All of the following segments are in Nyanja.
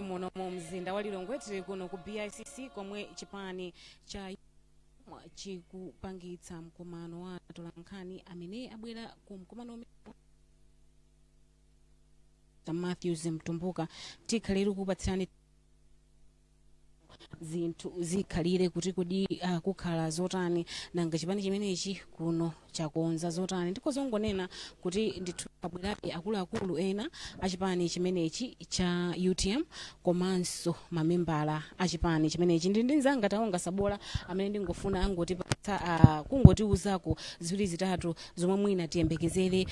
Muno mu mzinda wa Lilongwe tili kuno ku BICC komwe chipani cha chikupangitsa mkumano wa atolankhani amene abwera ku mkumano umene Matthews Mtumbuka. Tikhalire kupatsirani zinthu zikhalire kuti kodi kukhala zotani, nanga chipani chimenechi kuno chakonza zotani. Ndikozongonena kuti ndithu abwerabe akuluakulu ena achipani chimenechi cha UTM komanso mamembala achipani chimenechi. Ndi ndinzanga Taonga Sabola amene ndingofuna angotipatsa kungotiuzako ziwiri zitatu zomwe mwina tiyembekezere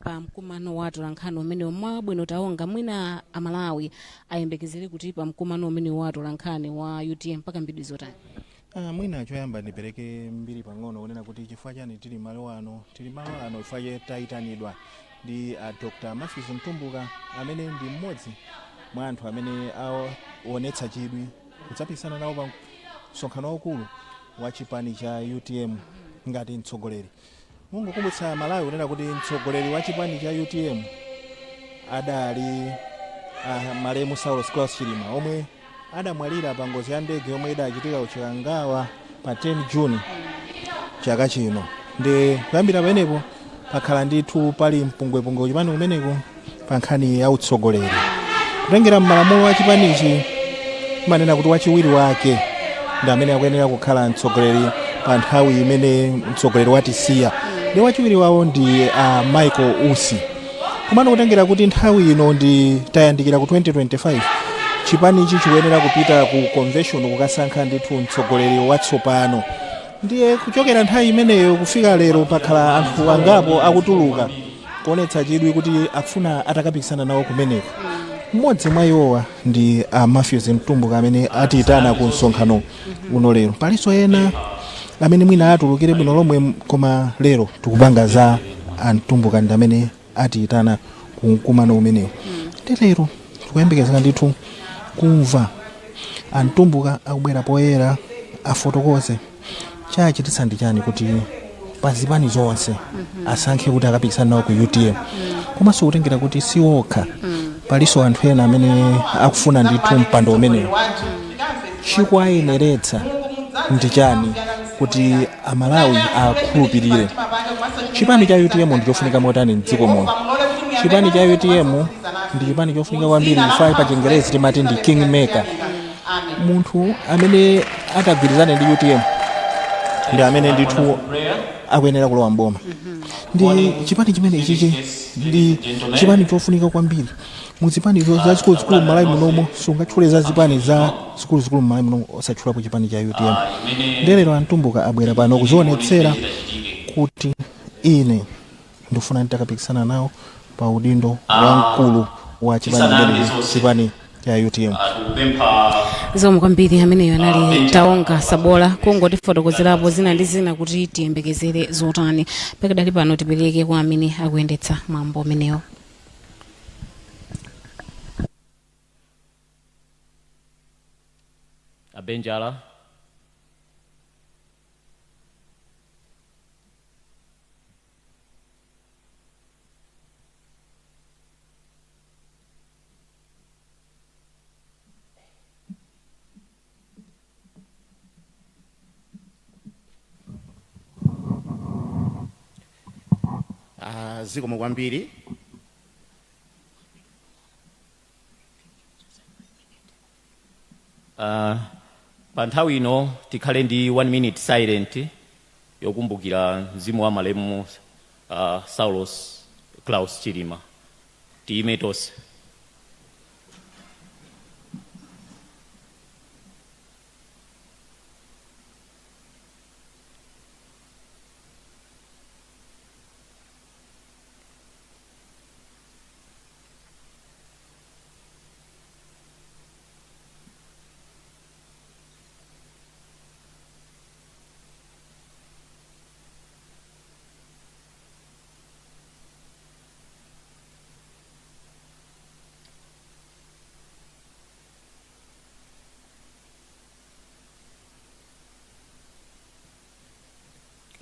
pa mkumano wa atolankhani umene mwabwino. Taonga, mwina Amalawi ayembekezere kuti pa mkumano umene wa atolankhani wa UTM pakambidwe zotani? Mwina choyamba ndipereke mbiri pang'ono kunena kuti chifukwa chani tili malo ano. Tili malo ano chifukwa che tayitanidwa ndi Dr. Matthews Mtumbuka amene ndi mmodzi mwa anthu amene aonetsa chidwi kudzapikisana nawo pa msonkhano waukulu wa chipani cha UTM ngati mtsogoleri. Mungokumbutsa Malawi kunena kuti mtsogoleri wa chipani cha UTM adali malemu Saulos Klaus Chilima omwe adamwalira pa ngozi ya ndege yomwe idachitika ku Chikangawa pa 10 June chaka chino. Ndi kuyambira pamenepo pakhala ndithu pali mpungwepungwe kuchipani kumeneko pa nkhani ya utsogoleri. Kutengera m'malamulo a chipanichi imanena kuti wachiwiri wake ndi amene akuyenera kukhala mtsogoleri pa nthawi imene mtsogoleri watisiya, ndi wachiwiri wawo ndi Michael Usi. Komano kutengera kuti nthawi ino ndi tayandikira ku 2025, chipanichi chikuyenera kupita ku convention kukasankha ndithu mtsogoleri watsopano. Ndiye kuchokera nthawi imeneyo kufika lero pakhala anthu angapo akutuluka kuonetsa chidwi kuti akufuna atakapikisana nawo kumeneko. Mmodzi mwa iwowa ndi Matthews Mtumbuka amene atiyitana ku msonkhano uno lero. Palinso ena amene mwina atulukire bwino lomwe, koma lero tikupanga za Amtumbuka ndi amene atiyitana ku mkumano umenewu. Ndi lero tikuyembekezera ndithu kumva Amtumbuka akubwera poyera afotokoze chachititsa ndi chani kuti pa zipani zonse asankhe kuti akapikisana nawo ku UTM, komanso kutengera kuti si okha, palinso anthu ena amene akufuna ndithu mpando umenewu. Chikuwayeneretsa ndi chani kuti Amalawi akhulupirire chipani cha UTM ndi chofunika motani mdziko muno? Chipani cha UTM ndi chipani chofunika kwambiri chifukwa pa Chingerezi timati ndi king maker. Munthu amene atagwirizane ndi UTM ndi amene ndithu akuyenera kulowa mboma. Ndi chipani chimene ichichi ndi chipani chofunika kwambiri muzipani zazikuluzikulu m'Malawi munomo. Sungatchule za zipani za zikuluzikulu m'Malawi munomo osatchulapo chipani cha UTM. Ndiye lero Amtumbuka abwera pano kuzionetsera kuti ine ndikufuna nditakapikisana nawo pa udindo wa mkulu wa chipani chimenechi, chipani cha UTM. Zikomo kwambiri. Ameneyo anali Taonga Sabola kungotifotokozerapo zina ndi zina kuti tiyembekezere zotani. Pakadali pano tipereke kwa amene akuyendetsa mwambo umenewo. Abenjala. Zikomo kwambiri. Pa nthawi ino tikhale ndi 1 minute silent yokumbukira mzimu wa malemu Saulos Klaus Chilima. Tiyime tonse.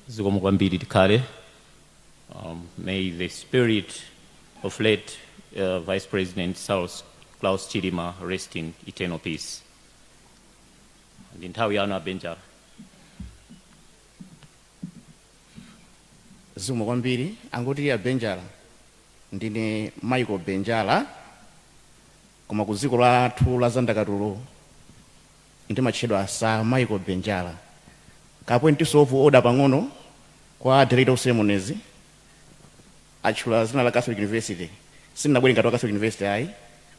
Zikomo kwambiri, tikhale. May the spirit of late Vice President Saulos Klaus Chilima rest in eternal peace. Ndi nthawi yanu, Abenjala. Zikomo kwambiri. Angoti a Benjala, ndine Michael Benjala, koma ku dziko lathu la zandakatulo ndimatchedwa Sir Michael Benjala. Ka point of order pang'ono kwa director of ceremonies. Atchula zina la Catholic University. Sindinabwere ngati wa Catholic University ayi,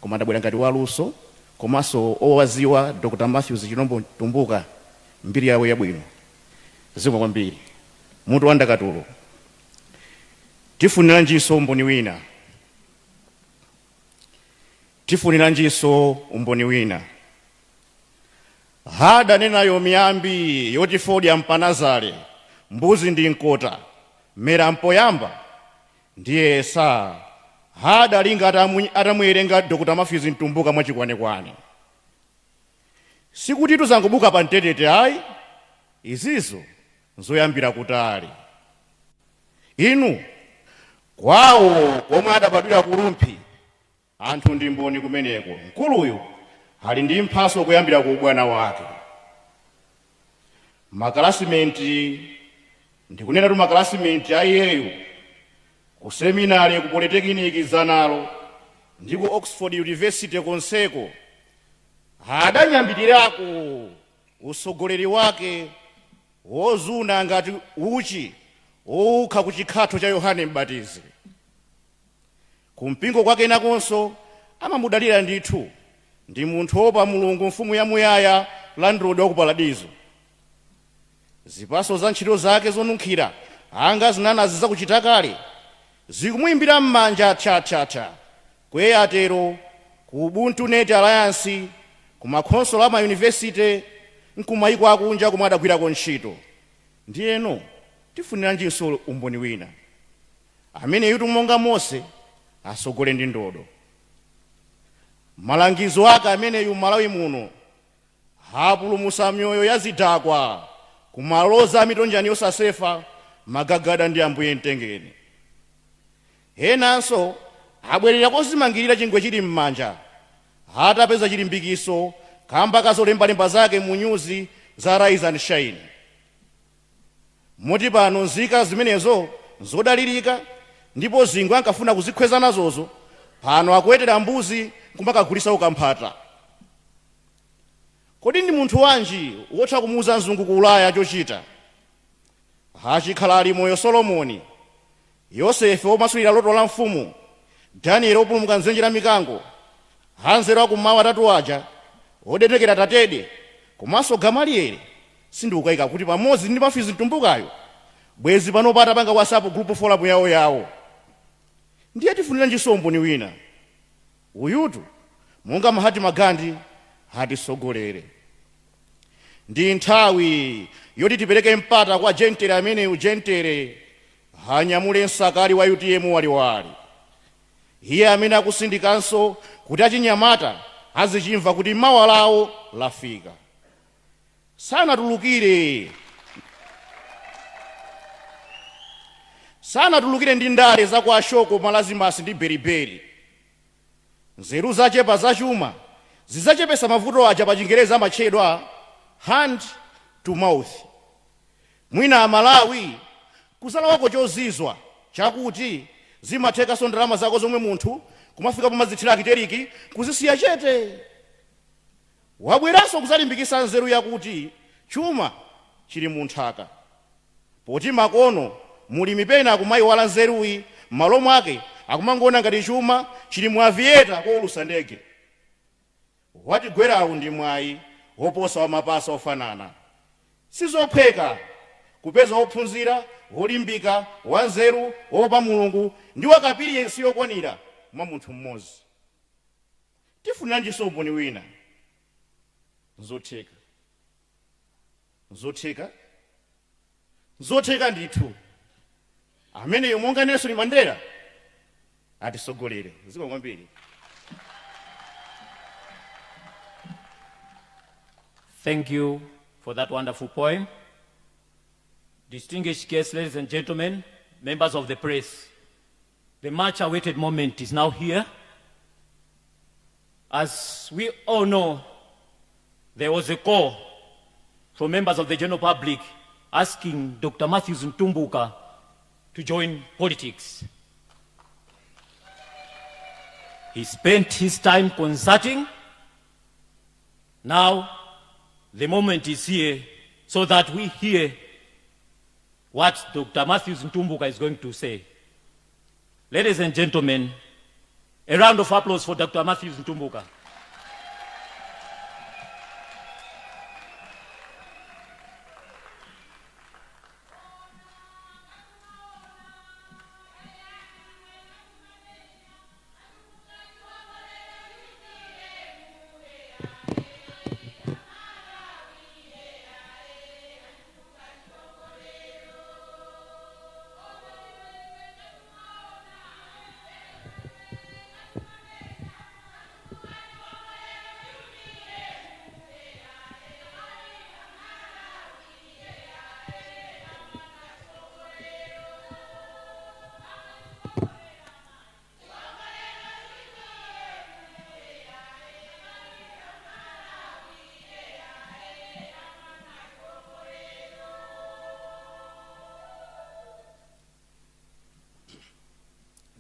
koma ndabwera ngati waluso komanso owaziwa Dr Matthews Chilombo Tumbuka, mbiri yawo yabwino. Zikomo kwambiri. Mutu wa ndakatulo: Tifuniranjinso umboni wina? Tifuniranjinso umboni wina? Hada nenayo miyambi yoti fodya mpanazale, mbuzi ndi mkota, mera mpoyamba ndiye sa hada linga atamuwerenga Dr Matthews Mtumbuka mwachikwanekwane. Sikuti tuzangobuka pa mtetete ayi, izizo nzoyambira kutali. Inu, kwawo komwe adabadwira ku Rumphi, anthu ndi mboni kumeneko. Mkuluyu ali ndi mphaso kuyambira ku ubwana wake. Makalasimenti, ndikunena tu makalasimenti aiyeyu, ku seminari, ku polytechnic zanalo ndi ku Oxford University konseko adanyambitirako usogoleri wake wozuna ngati uchi wowukha ku chikhatho cha Yohane Mbatizi. Kumpingo kwake nakonso amamudalira ndithu. Ndi munthu wopa Mulungu, mfumu yamuyaya, landlord wa ku paradizo. Zipaso za ntchito zake zonunkhira anga zinanazi zakuchita kale zikumuyimbira m'manja tchatchatcha ku Airtel, ku Ubuntu Net Alliance, ku makhonsolo a mayunivesite, nkumayiko akunja komwe adagwirako ntchito. Ndiyeno tifuniranjinso umboni wina? Amene yutu monga Mose asogole ndi ndodo. Malangizo ake ameneyu m'Malawi muno apulumusa mioyo ya zidakwa kumaloza mitonjani yosasefa magagada ndi Ambuye mtengeni. Enanso abwerera kozimangirira chingwe chili m'manja atapeza chilimbikiso kamba kazolembalemba zake mu nyuzi za Rise and Shine. Moti pano nzika zimenezo nzodalirika, ndipo zingwe ankafuna kuzikhweza nazozo pano akuwetera mbuzi nkumakagulisa ukamphata. Kodi ndi munthu wanji wotha kumuuza mzungu ku Ulaya chochita? Achikhala ali moyo Solomoni, Yosefe womasulira loto la mfumu, Danieli wopulumuka mdzenje la mikango, anzeru akummawa atatu aja odetekera tatede, komanso Gamalieli, sindikukayika kuti pamodzi ndi Matthews Mtumbukayo bwezi panopa atapanga WhatsApp group forum yawo yawo. Ndiye tifuniranjinso umboni wina? Uyutu monga Mahatma Gandhi atisogolere. Ndi nthawi yoti tipereke mpata kwa gentle ameneyu. Gentle anyamule msakali wa UTM waliwali, iye amene akusindikanso kuti achinyamata azichimva kuti mawa lawo lafika. Sanatulukire ndi ndale za kwa Ashoko, malazimasi ndi beriberi. Nzeru zachepa zachuma zidzachepesa mavuto aja pa Chingerezi amatchedwa hand to mouth. Mwina Amalawi kuzalawako chozizwa chakuti zimathekanso ndalama zako zomwe munthu kumafika pomazithira akiteriki kuzisiya chete. Wabweranso kuzalimbikisa nzeru yakuti chuma chili munthaka, poti makono mulimi pena akumayiwala nzeruyi, m'malo mwake akumangoona ngati chuma chili mu aviator koulusa ndege. Watigwerawu ndi mwayi woposa wamapasa ofanana. Sizophweka kupeza wophunzira, wolimbika, wanzeru, wopa Mulungu ndi wakapiriyensi yokwanira mwa munthu mmodzi. Tifuniranjinso umboni wina? Nzotheka, nzotheka, nzotheka ndithu. Ameneyo monga Nelson Mandela atisogolere. Zikomo kwambiri. Thank you for that wonderful poem. Distinguished guests, ladies and gentlemen, members of the press, the much awaited moment is now here. As we all know, there was a call from members of the general public asking Dr. Matthews Mtumbuka to join politics. He spent his time consulting. Now, the moment is here so that we hear what Dr. Matthews Mtumbuka is going to say. Ladies and gentlemen, a round of applause for Dr. Matthews Mtumbuka.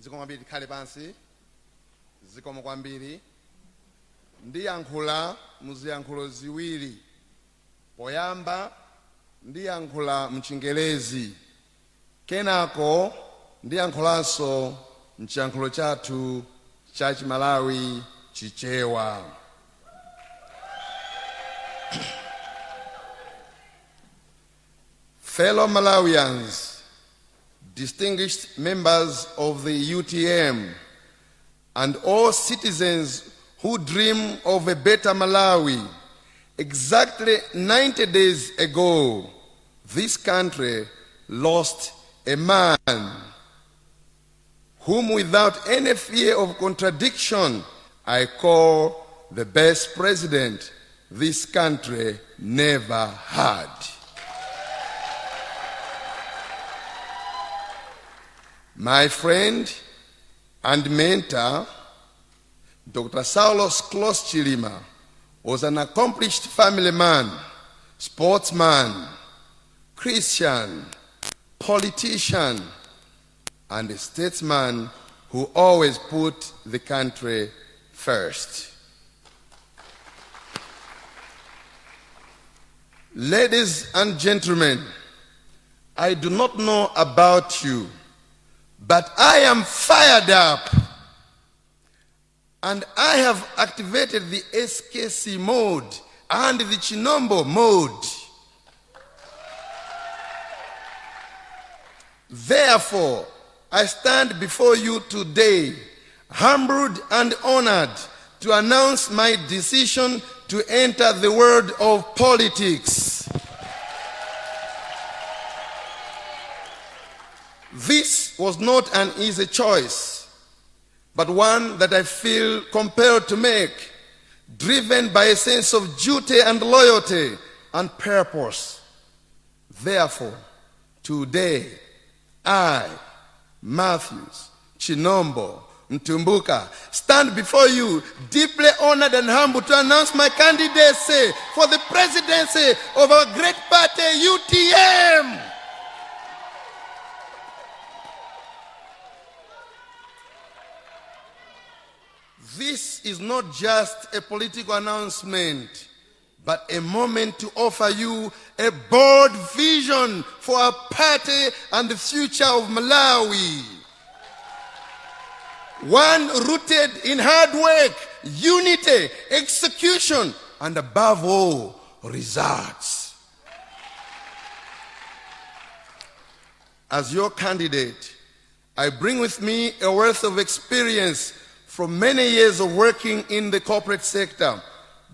Zikomo kwambiri. Tikhale pansi. Zikomo kwambiri. Ndiyankhula muziyankhulo ziwiri. Poyamba ndiyankhula mchingerezi, kenako ndiyankhulanso mchiyankhulo chathu cha Chimalawi, Chichewa. Fellow Malawians, distinguished members of the UTM, and all citizens who dream of a better Malawi, exactly 90 days ago, this country lost a man whom, without any fear of contradiction, I call the best president this country never had. My friend and mentor, Dr. Saulos Klaus Chilima, was an accomplished family man, sportsman, Christian, politician, and a statesman who always put the country first. Ladies and gentlemen, I do not know about you, but I am fired up and I have activated the SKC mode and the Chinombo mode. Therefore, I stand before you today, humbled and honored, to announce my decision to enter the world of politics. This was not an easy choice, but one that I feel compelled to make, driven by a sense of duty and loyalty and purpose. Therefore, today, I, Matthews Chinombo Mtumbuka, stand before you deeply honored and humbled to announce my candidacy for the presidency of our great party, UTM. This is not just a political announcement, but a moment to offer you a bold vision for our party and the future of Malawi. One rooted in hard work, unity, execution, and above all, results. As your candidate, I bring with me a wealth of experience from many years of working in the corporate sector,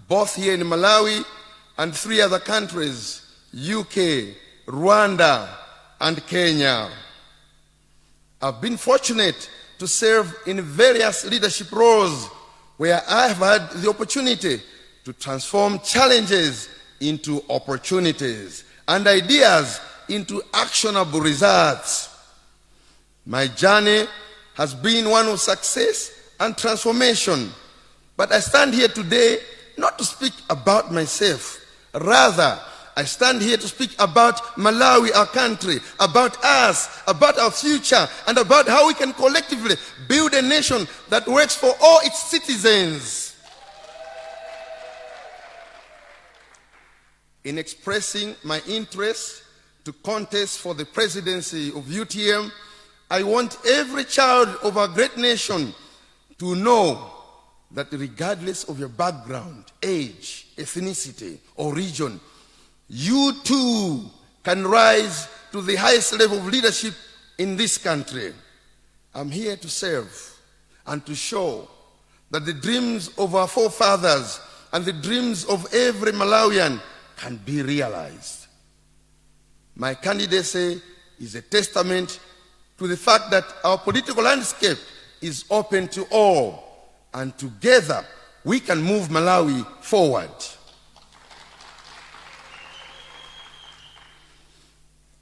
both here in Malawi and three other countries: UK, Rwanda, and Kenya. I've been fortunate to serve in various leadership roles where I have had the opportunity to transform challenges into opportunities and ideas into actionable results. My journey has been one of success and transformation, But I stand here today not to speak about myself. Rather, I stand here to speak about Malawi, our country, about us, about our future, and about how we can collectively build a nation that works for all its citizens. In expressing my interest to contest for the presidency of UTM, I want every child of our great nation to know that regardless of your background, age, ethnicity, or region, you too can rise to the highest level of leadership in this country. I'm here to serve and to show that the dreams of our forefathers and the dreams of every Malawian can be realized. My candidacy is a testament to the fact that our political landscape is open to all, and together we can move Malawi forward.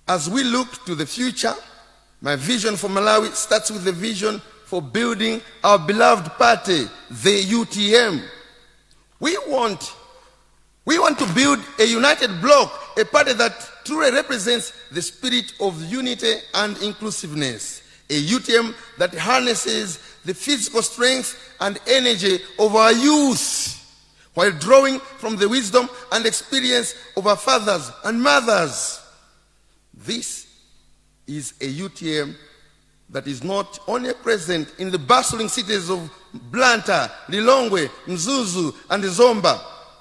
As we look to the future, my vision for Malawi starts with the vision for building our beloved party, the UTM. We want to build a united bloc, a party that truly represents the spirit of unity and inclusiveness, a UTM that harnesses the physical strength and energy of our youth while drawing from the wisdom and experience of our fathers and mothers. This is a UTM that is not only present in the bustling cities of Blantyre, Lilongwe, Mzuzu, and Zomba,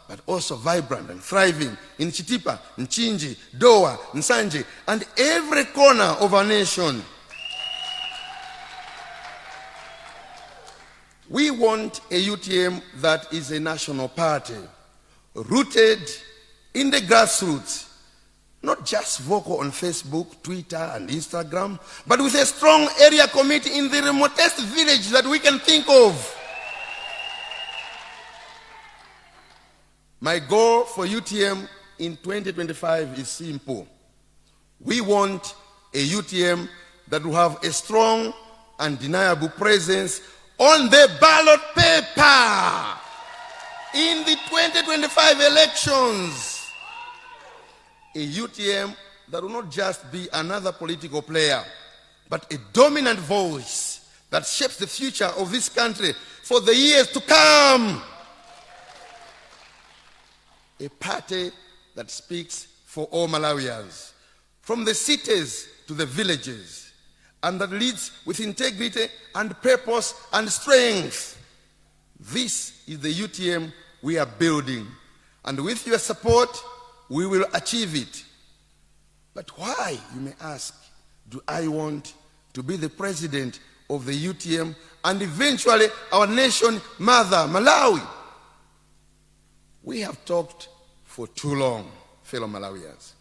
but also vibrant and thriving in Chitipa, Mchinji, Dowa, Nsanje, and every corner of our nation. We want a UTM that is a national party, rooted in the grassroots, not just vocal on Facebook, Twitter, and Instagram, but with a strong area committee in the remotest village that we can think of. My goal for UTM in 2025 is simple. We want a UTM that will have a strong, undeniable presence on the ballot paper in the 2025 elections. A UTM that will not just be another political player, but a dominant voice that shapes the future of this country for the years to come. A party that speaks for all Malawians, from the cities to the villages, and that leads with integrity and purpose and strength. This is the UTM we are building, and with your support, we will achieve it. But why, you may ask, do I want to be the president of the UTM and eventually our nation mother, Malawi? We have talked for too long, fellow Malawians.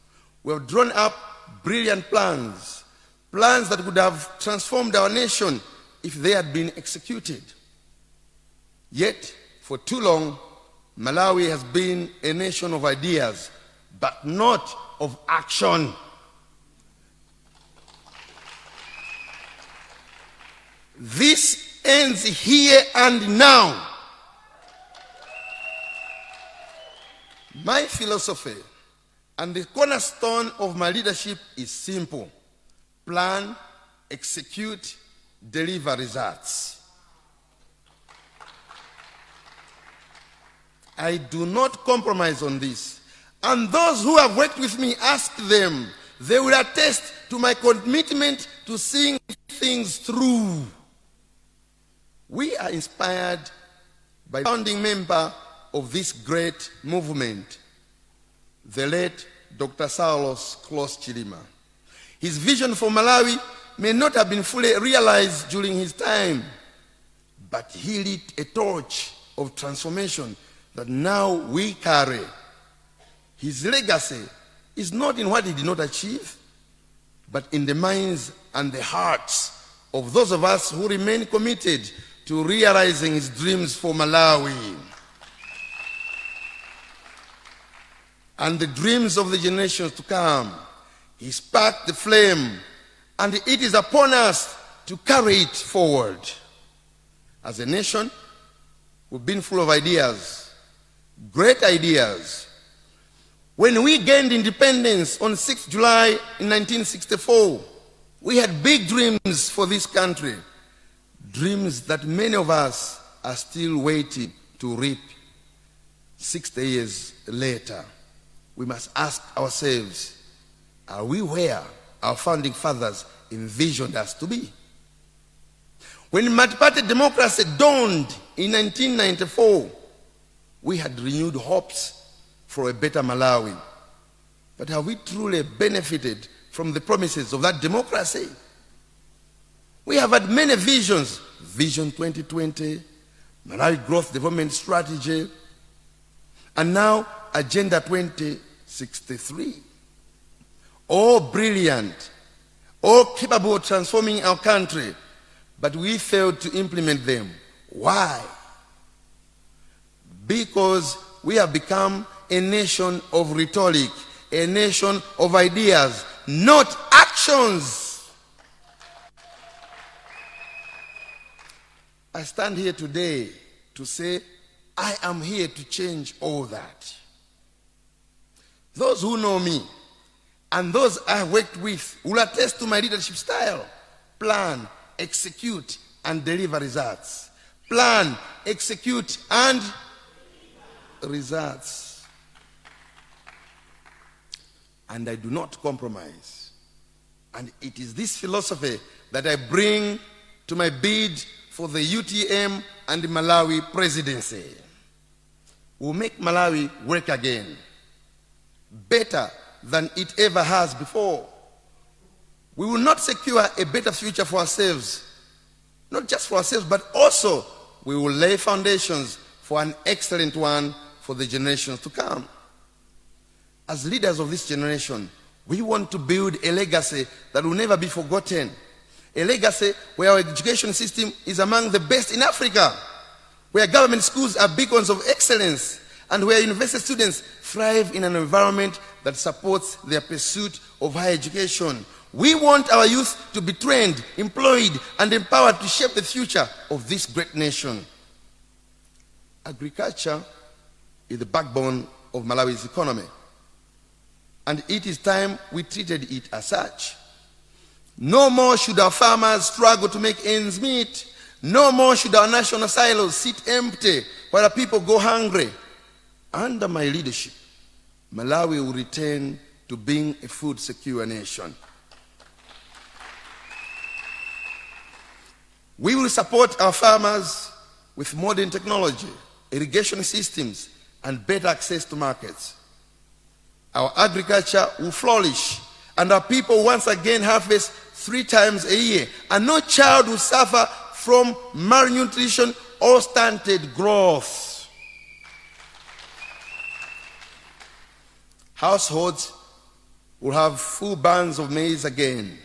We have drawn up brilliant plans, plans that would have transformed our nation if they had been executed. Yet, for too long, Malawi has been a nation of ideas, but not of action. This ends here and now. My philosophy and the cornerstone of my leadership is simple: plan, execute, deliver results. I do not compromise on this. And those who have worked with me, ask them. They will attest to my commitment to seeing things through. We are inspired by the founding member of this great movement, the late Dr. Saulos Klaus Chilima. His vision for Malawi may not have been fully realized during his time, but he lit a torch of transformation that now we carry. His legacy is not in what he did not achieve, but in the minds and the hearts of those of us who remain committed to realizing his dreams for Malawi and the dreams of the generations to come. He sparked the flame, and it is upon us to carry it forward. As a nation, We've been full of ideas, great ideas. When we gained independence on 6 July in 1964, we had big dreams for this country, dreams that many of us are still waiting to reap 60 years later. We must ask ourselves, are we where our founding fathers envisioned us to be? When multi-party democracy dawned in 1994, we had renewed hopes for a better Malawi. But have we truly benefited from the promises of that democracy? We have had many visions: Vision 2020, Malawi Growth Development Strategy, and now Agenda 2063. All brilliant, all capable of transforming our country, but we failed to implement them. Why? Because we have become a nation of rhetoric, a nation of ideas, not actions. I stand here today to say I am here to change all that. Those who know me and those I worked with will attest to my leadership style: plan, execute, and deliver results. Plan, execute, and results. And I do not compromise. And it is this philosophy that I bring to my bid for the UTM and Malawi presidency. We'll make Malawi work again, better than it ever has before. We will not secure a better future for ourselves, not just for ourselves, but also we will lay foundations for an excellent one for the generations to come. As leaders of this generation, we want to build a legacy that will never be forgotten. A legacy where our education system is among the best in Africa, where government schools are beacons of excellence, and where university students thrive in an environment that supports their pursuit of higher education. We want our youth to be trained, employed, and empowered to shape the future of this great nation. Agriculture is the backbone of Malawi's economy, and it is time we treated it as such. No more should our farmers struggle to make ends meet. No more should our national silos sit empty while our people go hungry. Under my leadership, Malawi will return to being a food secure nation. We will support our farmers with modern technology, irrigation systems, and better access to markets. Our agriculture will flourish, and our people once again harvest three times a year, and no child will suffer from malnutrition or stunted growth. Households will have full barns of maize again.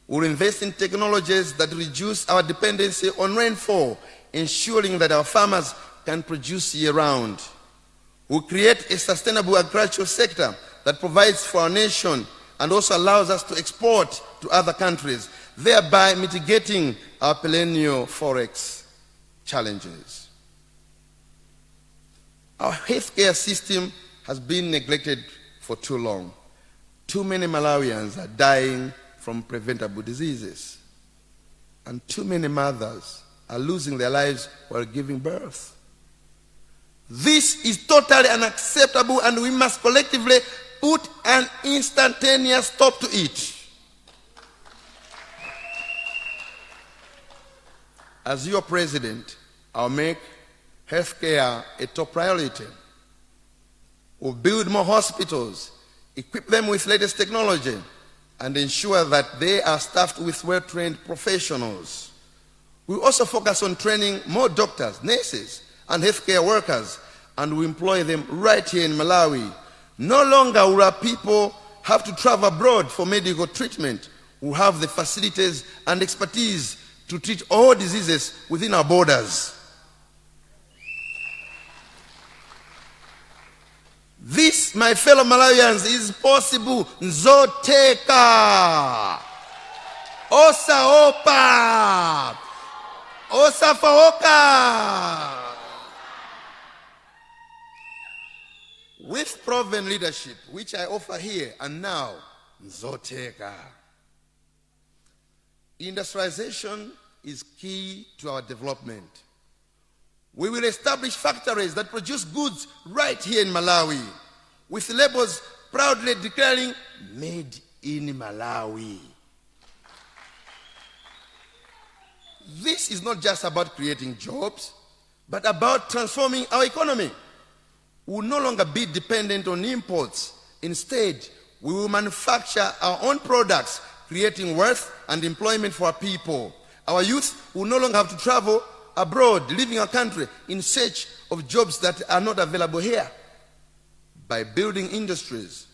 We'll invest in technologies that reduce our dependency on rainfall, ensuring that our farmers can produce year round. We'll create a sustainable agricultural sector that provides for our nation and also allows us to export to other countries, thereby mitigating our perennial forex challenges. Our healthcare system has been neglected for too long. Too many Malawians are dying from preventable diseases, and too many mothers are losing their lives while giving birth. This is totally unacceptable, and we must collectively put an instantaneous stop to it. As your president, I'll make healthcare a top priority. We'll build more hospitals, equip them with latest technology, and ensure that they are staffed with well trained professionals. We also focus on training more doctors, nurses, and healthcare workers, and we employ them right here in Malawi. No longer will our people have to travel abroad for medical treatment. We have the facilities and expertise to treat all diseases within our borders. This, my fellow Malawians, is possible. Nzotheka. Osaopa. Osafowoka. With proven leadership, which I offer here and now, nzotheka. Industrialization is key to our development. We will establish factories that produce goods right here in Malawi, with labels proudly declaring "Made in Malawi." This is not just about creating jobs, but about transforming our economy. We will no longer be dependent on imports. Instead, we will manufacture our own products, creating wealth and employment for our people. Our youth will no longer have to travel abroad, leaving our country in search of jobs that are not available here. By building industries,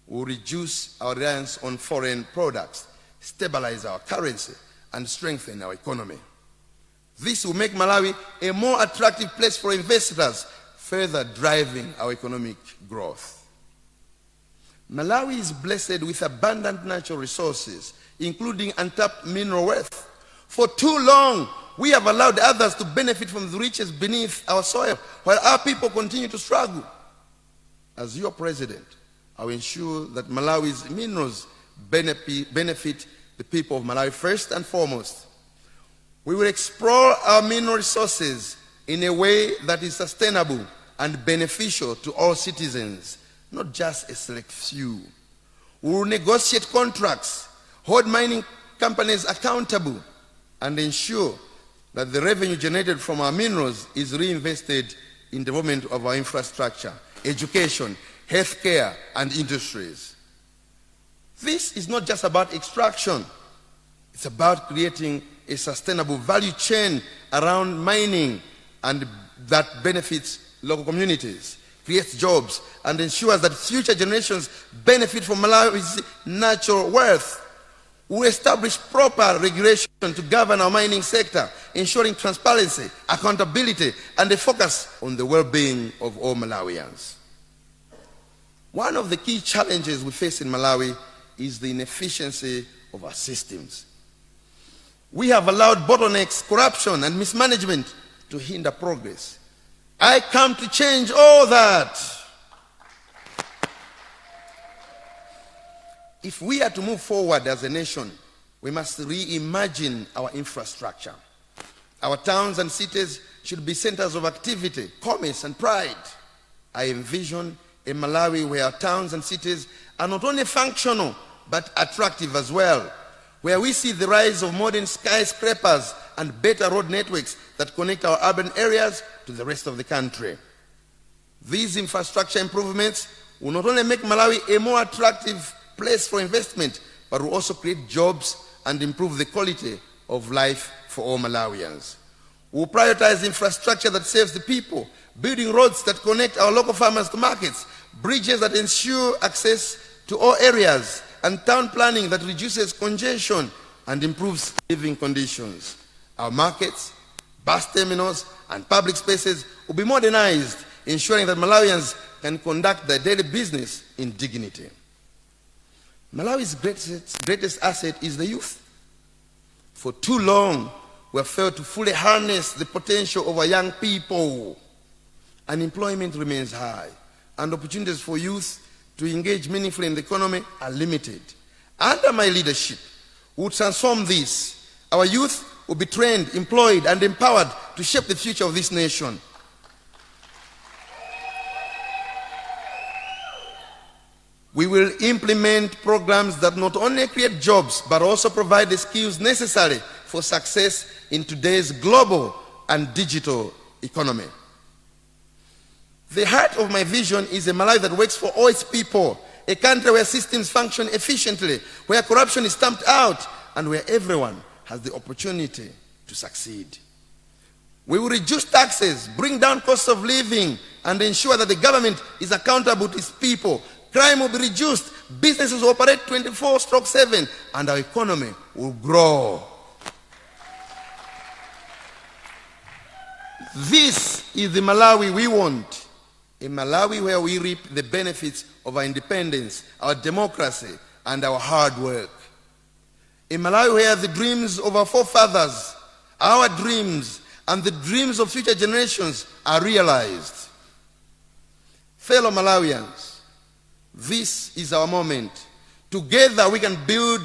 we will reduce our reliance on foreign products, stabilize our currency, and strengthen our economy. This will make Malawi a more attractive place for investors, further driving our economic growth. Malawi is blessed with abundant natural resources, including untapped mineral wealth. For too long, we have allowed others to benefit from the riches beneath our soil, while our people continue to struggle. As your president, I will ensure that Malawi's minerals benefit the people of Malawi first and foremost. We will explore our mineral resources in a way that is sustainable and beneficial to all citizens, not just a select few. We will negotiate contracts, hold mining companies accountable, and ensure that the revenue generated from our minerals is reinvested in development of our infrastructure, education, healthcare, and industries. This is not just about extraction. It's about creating a sustainable value chain around mining and that benefits local communities, creates jobs, and ensures that future generations benefit from Malawi's natural wealth. We establish proper regulation to govern our mining sector, ensuring transparency, accountability, and a focus on the well-being of all Malawians. One of the key challenges we face in Malawi is the inefficiency of our systems. We have allowed bottlenecks, corruption, and mismanagement to hinder progress. I come to change all that. If we are to move forward as a nation, we must reimagine our infrastructure. Our towns and cities should be centers of activity, commerce, and pride. I envision a Malawi where our towns and cities are not only functional, but attractive as well, where we see the rise of modern skyscrapers and better road networks that connect our urban areas to the rest of the country. These infrastructure improvements will not only make Malawi a more attractive place for investment, but will also create jobs and improve the quality of life for all Malawians. We will prioritize infrastructure that serves the people, building roads that connect our local farmers to markets, bridges that ensure access to all areas, and town planning that reduces congestion and improves living conditions. Our markets, bus terminals, and public spaces will be modernized, ensuring that Malawians can conduct their daily business in dignity. Malawi's greatest asset is the youth. For too long, we have failed to fully harness the potential of our young people. Unemployment remains high, and opportunities for youth to engage meaningfully in the economy are limited. Under my leadership, we will transform this. Our youth will be trained, employed, and empowered to shape the future of this nation. We will implement programs that not only create jobs, but also provide the skills necessary for success in today's global and digital economy. The heart of my vision is a Malawi that works for all its people, a country where systems function efficiently, where corruption is stamped out, and where everyone has the opportunity to succeed. We will reduce taxes, bring down costs of living, and ensure that the government is accountable to its people. Crime will be reduced, businesses will operate 24/7, and our economy will grow. This is the Malawi we want. A Malawi where we reap the benefits of our independence, our democracy, and our hard work. A Malawi where the dreams of our forefathers, our dreams, and the dreams of future generations are realized. Fellow Malawians, this is our moment. Together we can build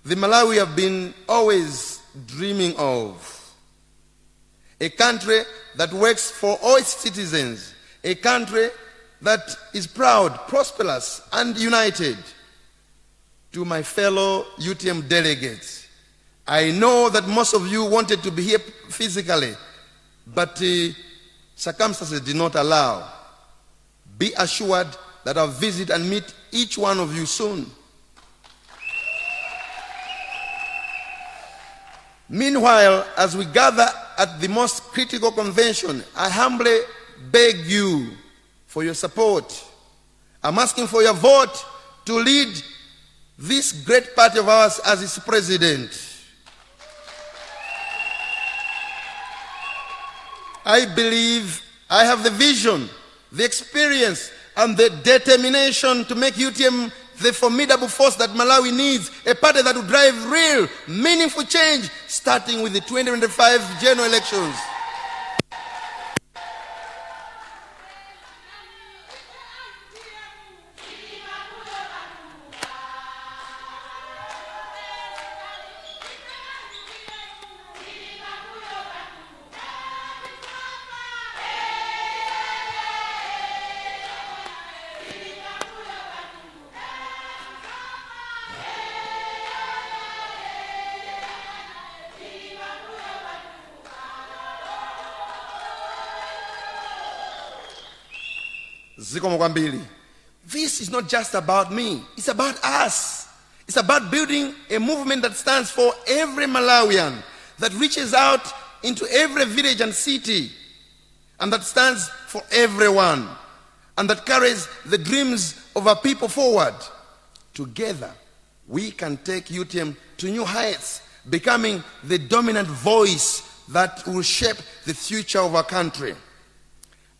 the Malawi we have been always dreaming of. A country that works for all its citizens. A country that is proud, prosperous, and united. To my fellow UTM delegates, I know that most of you wanted to be here physically, but circumstances did not allow. Be assured that I'll visit and meet each one of you soon. Meanwhile, as we gather at the most critical convention, I humbly beg you for your support. I'm asking for your vote to lead this great party of ours as its president. I believe I have the vision, the experience, and the determination to make UTM the formidable force that Malawi needs, a party that will drive real, meaningful change, starting with the 2025 general elections. Zikomo kwambiri. This is not just about me. It's about us. It's about building a movement that stands for every Malawian, that reaches out into every village and city, and that stands for everyone, and that carries the dreams of our people forward. Together, we can take UTM to new heights, becoming the dominant voice that will shape the future of our country.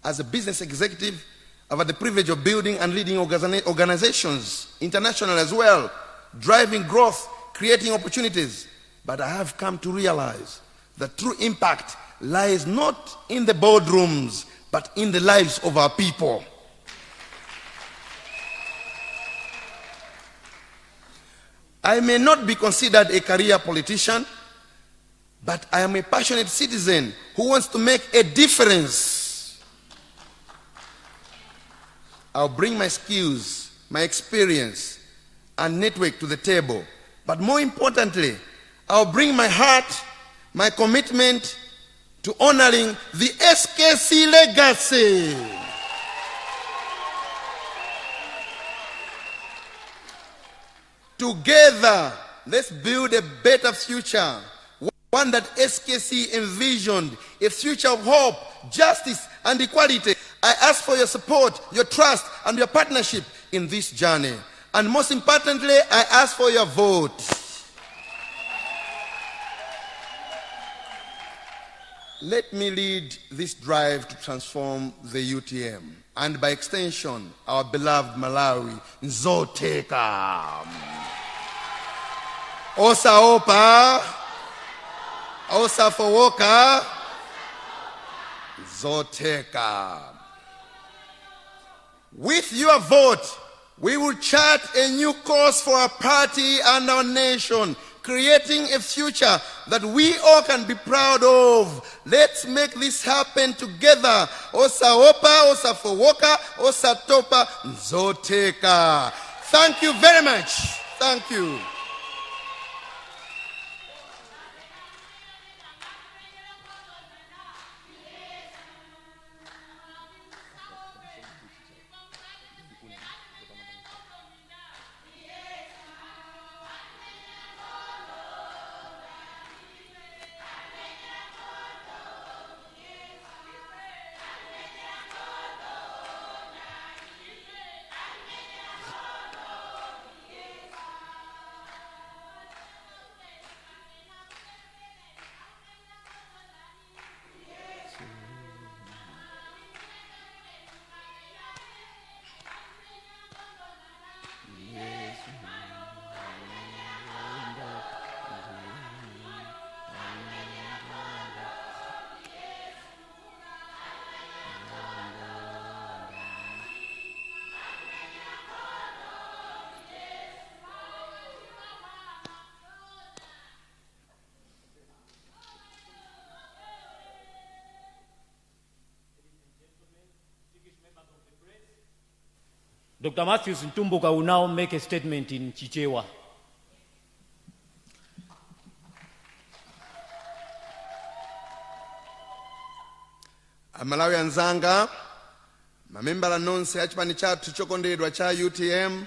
As a business executive, I've had the privilege of building and leading organizations, international as well, driving growth, creating opportunities. But I have come to realize that true impact lies not in the boardrooms, but in the lives of our people. I may not be considered a career politician, but I am a passionate citizen who wants to make a difference. I'll bring my skills, my experience, and network to the table. But more importantly, I'll bring my heart, my commitment to honoring the SKC legacy. Together, let's build a better future, one that SKC envisioned, a future of hope, justice, and equality. I ask for your support, your trust, and your partnership in this journey. And most importantly, I ask for your vote. Let me lead this drive to transform the UTM and, by extension, our beloved Malawi. Nzotheka. Osaopa, osafowoka, zotheka. With your vote, we will chart a new course for our party and our nation, creating a future that we all can be proud of. Let's make this happen together. Osaopa, osafowoka, osatopa, nzotheka. Thank you very much. Thank you. Dr. Matthews Mtumbuka will now make a statement in Chichewa. Amalawi anzanga, mamembala nonse a chipani chathu chokondedwa cha UTM,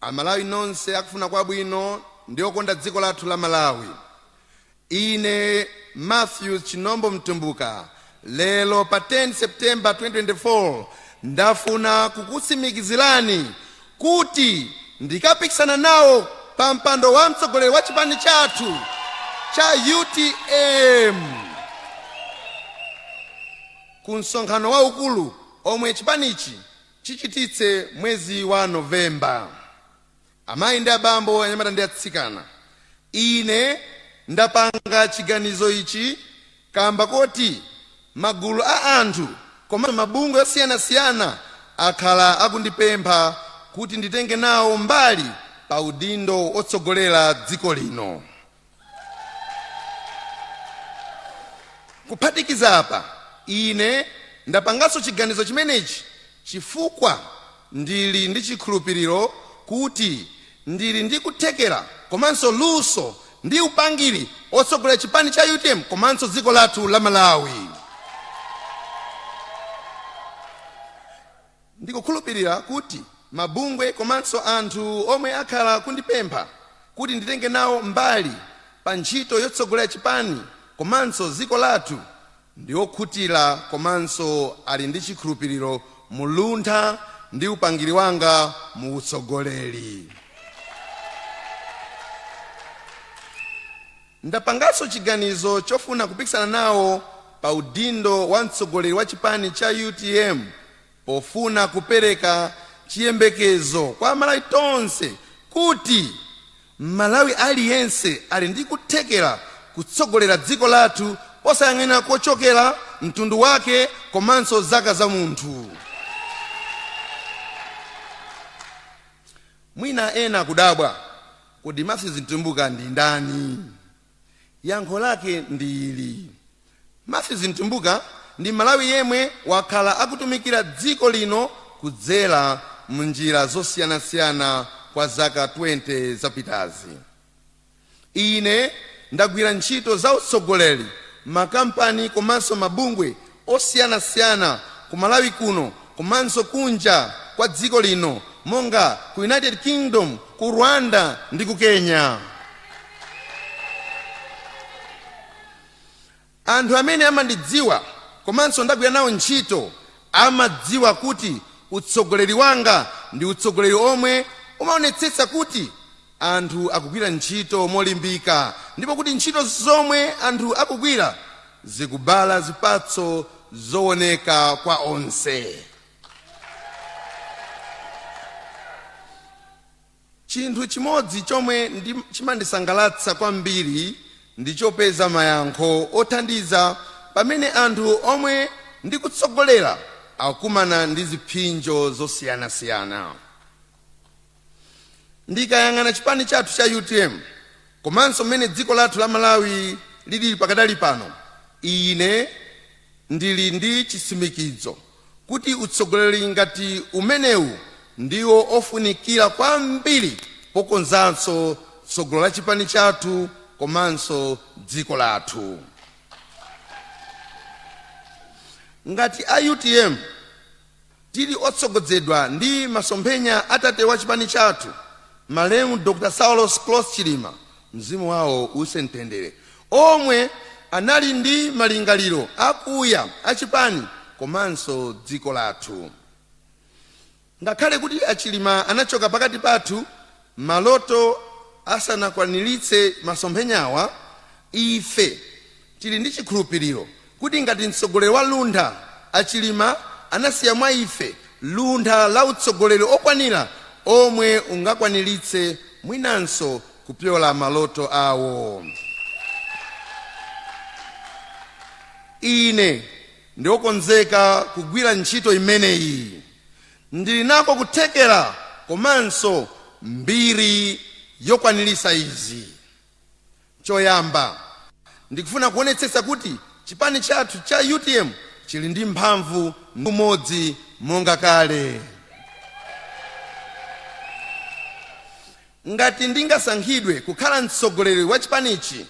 Amalawi nonse akufuna kwabwino ndi okonda dziko lathu la Malawi, ine Matthews Chinombo Mtumbuka lero pa 10 September 2024 ndafuna kukutsimikizirani kuti ndikapikisana nawo pa mpando wa mtsogoleri wa chipani chathu cha UTM ku msonkhano waukulu omwe chipanichi chichititse mwezi wa Novemba. Amayi ndi abambo, anyamata ndi atsikana, ine ndapanga chiganizo ichi kamba koti magulu a anthu komanso mabungwe osiyanasiyana akhala akundipempha kuti nditenge nawo mbali pa udindo otsogolera dziko lino. Kuphatikiza apa, ine ndapanganso chiganizo chimenechi chifukwa ndili ndi chikhulupiriro kuti ndili ndi kuthekera komanso luso ndi upangiri otsogolera chipani cha UTM komanso dziko lathu la Malawi. Ndikukhulupirira kuti mabungwe komanso anthu omwe akhala kundipempha kuti nditenge nawo mbali pa ntchito yotsogolera chipani komanso dziko lathu ndi okhutira komanso ali ndi chikhulupiriro mu luntha ndi upangiri wanga mu utsogoleri. Ndapanganso chiganizo chofuna kupikisana nawo pa udindo wa mtsogoleri wa chipani cha UTM pofuna kupereka chiyembekezo kwa Amalawi tonse kuti Mmalawi aliyense ali ndi kuthekera kutsogolera dziko lathu posayang'anira kochokera, mtundu wake komanso zaka za munthu. Mwina ena akudabwa, kodi Matthews Mtumbuka ndi ndani? Yankho lake ndi ili. Matthews Mtumbuka ndi Mmalawi yemwe wakhala akutumikira dziko lino kudzera m'njira zosiyanasiyana kwa zaka 20 zapitazi. Ine ndagwira ntchito za utsogoleri m'makampani komanso mabungwe osiyanasiyana ku Malawi kuno komanso kunja kwa dziko lino monga ku United Kingdom, ku Rwanda ndi ku Kenya. Anthu amene amandidziwa komanso ndagwira nawo ntchito amadziwa kuti utsogoleri wanga ndi utsogoleri omwe umaonetsetsa kuti anthu akugwira ntchito molimbika ndipo kuti ntchito zomwe anthu akugwira zikubala zipatso zooneka kwa onse. Chinthu chimodzi chomwe chimandisangalatsa kwambiri ndi chopeza mayankho othandiza pamene anthu omwe ndikutsogolera akukumana ndi zipsinjo zosiyanasiyana. Ndikayang'ana chipani chathu cha UTM komanso mmene dziko lathu la Malawi lilili pakadali pano, ine ndili ndi chitsimikizo kuti utsogoleri ngati umenewu ndiwo ofunikira kwambiri pokonzanso tsogolo la chipani chathu komanso dziko lathu. Ngati a UTM tili otsogodzedwa ndi masomphenya a tate wa chipani chathu, malemu Dr. Saulos Klaus Chilima, mzimu wawo uuse mtendere, omwe anali ndi malingaliro akuya a chipani komanso dziko lathu. Ngakhale kuti a Chilima anachoka pakati pathu maloto asanakwaniritse masomphenyawa, ife tili ndi chikhulupiriro kuti ngati mtsogoleri wa luntha, a Chilima anasiya mwa ife luntha la utsogoleri okwanira omwe ungakwaniritse mwinanso kupyola maloto awo. Ine ndiokonzeka kugwira ntchito imeneyi. Ndili nako kuthekera komanso mbiri yokwanirisa izi. Choyamba, ndikufuna kuonetsetsa kuti chipani chathu cha UTM chili ndi mphamvu ndi umodzi monga kale. Ngati ndingasankhidwe kukhala mtsogoleri wa chipanichi,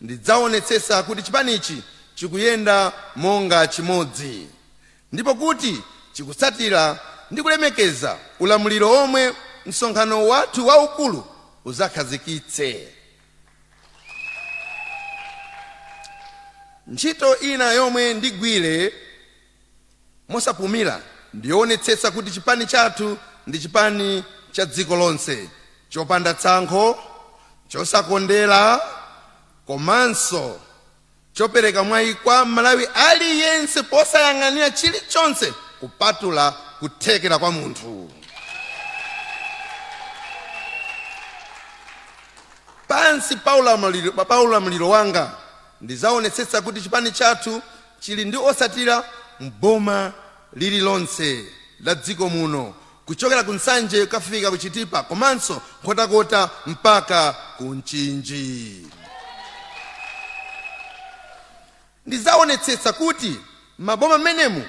ndidzaonetsetsa kuti chipanichi chikuyenda monga chimodzi ndipo kuti chikutsatira ndi kulemekeza ulamuliro omwe msonkhano wathu waukulu uzakhazikitse. Ntchito ina yomwe ndigwire mosapumira ndiyoonetsetsa kuti chipani chathu ndi chipani cha dziko lonse, chopanda tsankho, chosakondera komanso chopereka mwayi kwa Mmalawi aliyense posayang'anira chilichonse kupatula kuthekera kwa munthu. Pansi pa ulamuliro wanga, ndidzaonetsetsa kuti chipani chathu chili ndi otsatira m'boma lililonse la dziko muno, kuchokera ku Nsanje kukafika ku Chitipa komanso Nkhotakota mpaka ku Mchinji. Ndidzaonetsetsa kuti maboma mmenemu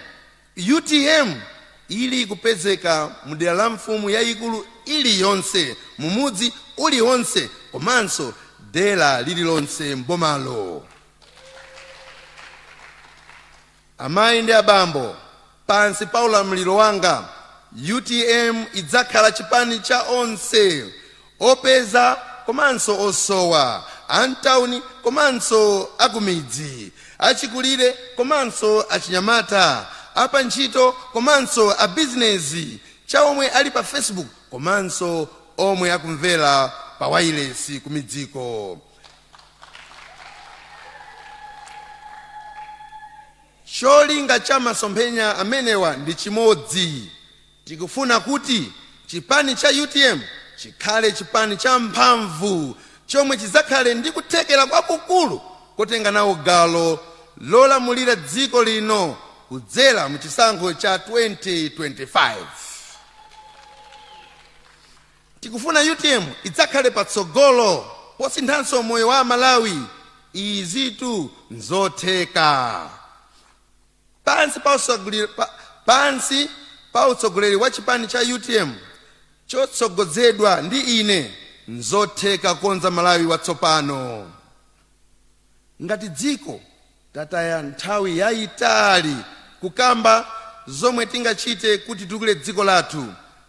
UTM ili kupezeka mudera la mfumu yayikulu iliyonse, mumudzi uliwonse komanso dera lililonse m'bomalo. Amayi ndi abambo, pansi pa ulamuliro wanga, UTM idzakhala chipani cha onse, opeza komanso osowa, a m'tawuni komanso akumidzi, achikulire komanso achinyamata, apantchito komanso abizinezi, cha omwe ali pa Facebook komanso omwe akumvera pa wailesi kumidziko. Cholinga cha masomphenya amenewa ndi chimodzi. Tikufuna kuti chipani cha UTM chikhale chipani cha mphamvu chomwe chidzakhale ndi kuthekera kwakukulu kotenga nawo gawo lolamulira dziko lino kudzera mu chisankho cha 2025. Tikufuna UTM idzakhale patsogolo posinthanso moyo wa Amalawi. Izitu nzotheka. Pansi pa utsogoleri wa chipani cha UTM chotsogozedwa ndi ine, nzotheka kukonza Malawi watsopano. Ngati dziko tataya nthawi yayitali kukamba zomwe tingachite kuti titukule dziko lathu,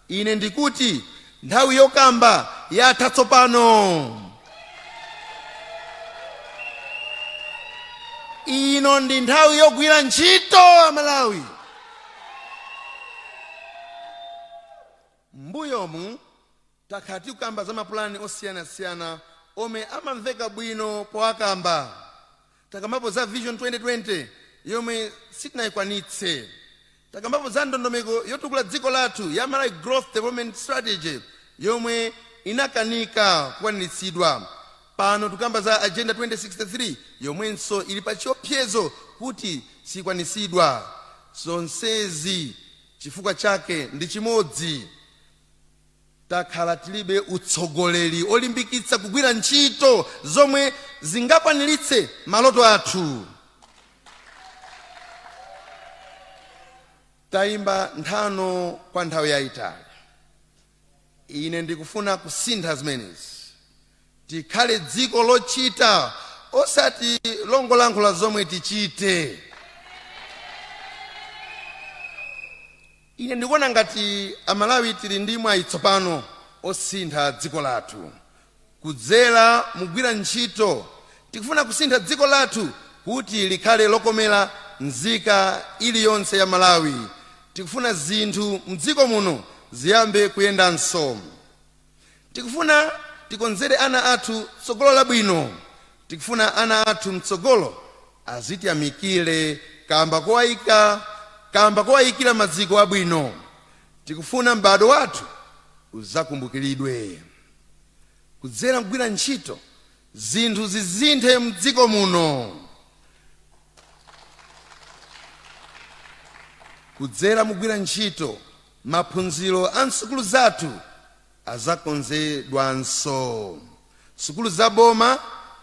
ine ndikuti nthawi yokamba yatha tsopano. Ino ndi nthawi yogwira ntchito, Amalawi. M'mbuyomu takhala tikukamba za mapulani osiyanasiyana omwe amamveka bwino powakamba. Takambapo za Vision 2020 yomwe sitinayikwanitse. Takambapo za ndondomeko yotukula dziko lathu ya Malawi Growth Development Strategy yomwe inakanika kukwaniritsidwa. Pano tikukamba za Agenda 2063 yomwenso ili pa chiopsezo kuti sikwaniritsidwa. Zonsezi chifukwa chake ndi chimodzi. Takhala tilibe utsogoleri olimbikitsa kugwira ntchito zomwe zingakwaniritse maloto athu. Tayimba nthano kwa nthawi yayitali. Ine ndikufuna kusintha zimenezi. Tikhale dziko lochita osati longolankhula zomwe tichite. Ine ndikuona ngati Amalawi tili ndi mwayi tsopano osintha dziko lathu kudzera mugwira ntchito. Tikufuna kusintha dziko lathu kuti likhale lokomera nzika iliyonse ya Malawi. Tikufuna zinthu mdziko muno ziyambe kuyendanso. Tikufuna tikonzere ana athu tsogolo labwino. Tikufuna ana athu mtsogolo azitiyamikire kamba kowayikira maziko abwino. Tikufuna m'bado wathu uzakumbukiridwe. Kudzera kugwira ntchito, zinthu zisinthe mdziko muno. Kudzera mugwira ntchito, maphunziro a msukulu zathu azakonzedwanso. Sukulu za boma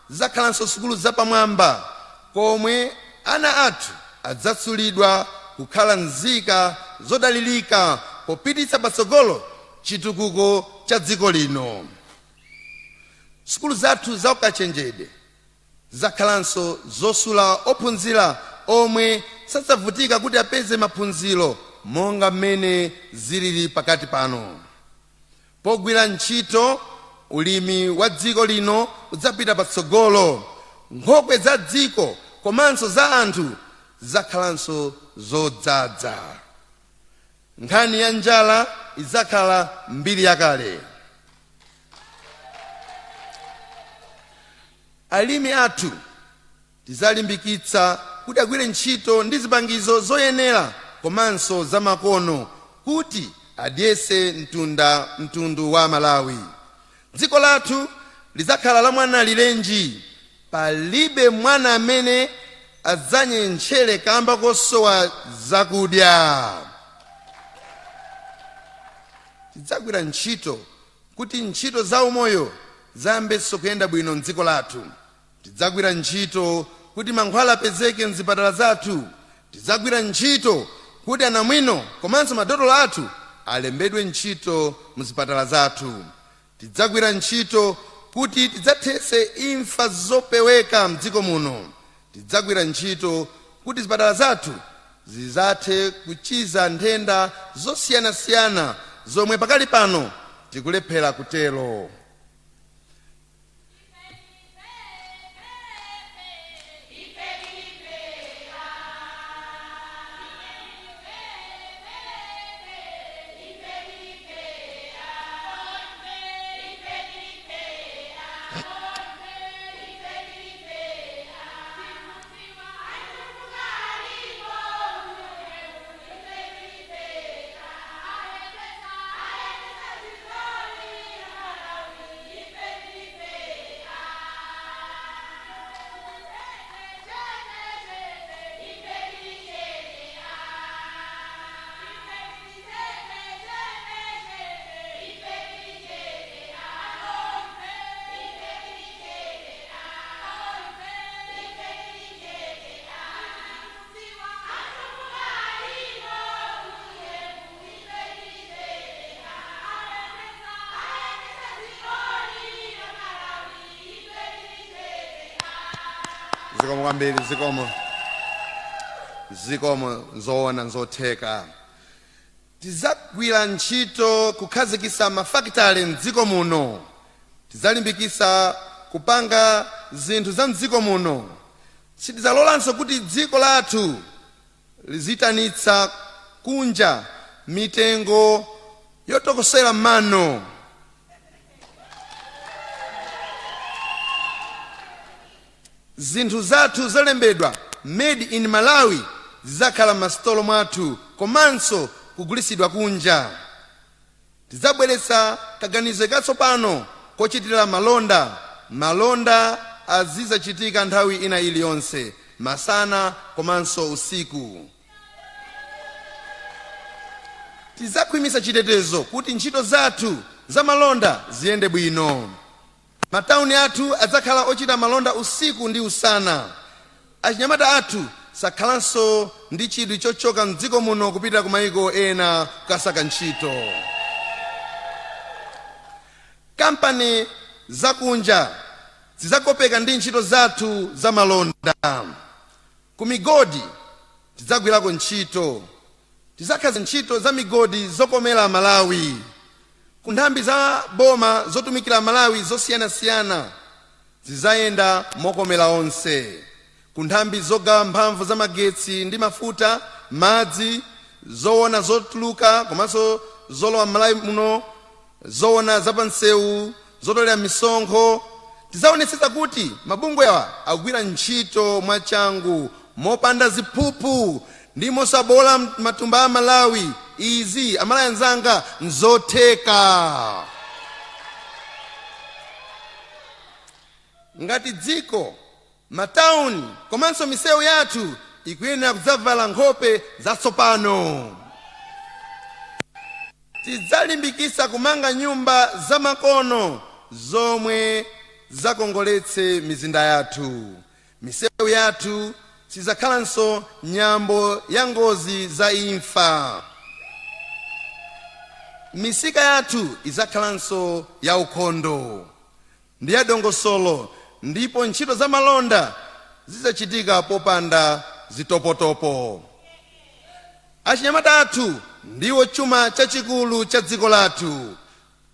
zidzakhalanso sukulu zapamwamba komwe ana athu adzasulidwa kukhala nzika zodalirika popititsa patsogolo chitukuko cha dziko lino. Sukulu zathu za ukachenjede zidzakhalanso zosula ophunzira omwe sadzavutika kuti apeze maphunziro monga mmene zilili pakati pano. Pogwira ntchito, ulimi wa dziko lino udzapita patsogolo. Nkhokwe za dziko komanso za anthu zidzakhalanso zodzadza. Nkhani ya njala idzakhala mbiri yakale. Alimi athu tidzalimbikitsa kuti agwire ntchito ndi zipangizo zoyenera komanso zamakono kuti adyetse mtundu wa Malawi. Dziko lathu lidzakhala la mwanalirenji. Palibe mwana amene adzanyentchere kamba kosowa zakudya. Tidzagwira ntchito kuti ntchito za umoyo ziyambenso kuyenda bwino m'dziko lathu. Tidzagwira ntchito kuti mankhwala apezeke m'zipatala zathu. Tidzagwira ntchito kuti anamwino komanso madotolo athu alembedwe ntchito mzipatala zathu. Tidzagwira ntchito kuti tidzathetse imfa zopeweka mdziko muno. Tidzagwira ntchito kuti zipatala zathu zidzathe kuchiza nthenda zosiyanasiyana zomwe pakali pano tikulephera kutero. Zikomo kwambiri, zikomo, zikomo. Nzoona, nzotheka. Tidzagwira ntchito kukhazikitsa mafakitale mdziko muno. Tidzalimbikitsa kupanga zinthu za mdziko muno. Sitidzalolanso kuti dziko lathu lizitanitsa kunja mitengo yotokosera mano. Zinthu zathu zolembedwa "Made in Malawi" zidzakhala m'masitolo mwathu komanso kugulitsidwa kunja. Tidzabweretsa kaganizidwe katsopano kochitira malonda. Malonda azidzachitika nthawi ina iliyonse, masana komanso usiku. Tidzakhwimitsa chitetezo kuti ntchito zathu za malonda ziyende bwino. Matawuni athu adzakhala ochita malonda usiku ndi usana. Achinyamata athu sakhalanso ndi chidwi chochoka mdziko muno kupita ku maiko ena kukasaka ntchito. Kampani zakunja zidzakopeka ndi ntchito zathu za malonda. Ku migodi tidzagwirako ntchito. Tidzakhazikitsa ntchito za migodi zokomera Amalawi. Ku nthambi za boma zotumikira Amalawi zosiyanasiyana zidzayenda mokomera onse. Ku nthambi zogawa mphamvu za magetsi ndi mafuta, madzi, zowona zotuluka komanso zolowa m'Malawi muno, zowona za pamsewu, zotolera misonkho, tidzaonetsetsa kuti mabungwewa akugwira ntchito mwachangu, mopanda ziphuphu ndi mosabowola matumba a Amalawi. Izi, Amalawi anzanga, nzotheka. Ngati dziko, matawuni komanso misewu yathu ikuyenera kudzavala nkhope zatsopano. Tidzalimbikitsa kumanga nyumba zamakono zomwe zidzakongoletse mizinda yathu. Misewu yathu sidzakhalanso nyambo ya ngozi za imfa. Misika yathu idzakhalanso yaukhondo. Ndi yadongosolo ndipo ntchito za malonda zidzachitika popanda zitopotopo. Achinyamata athu ndiwo chuma chachikulu cha dziko lathu.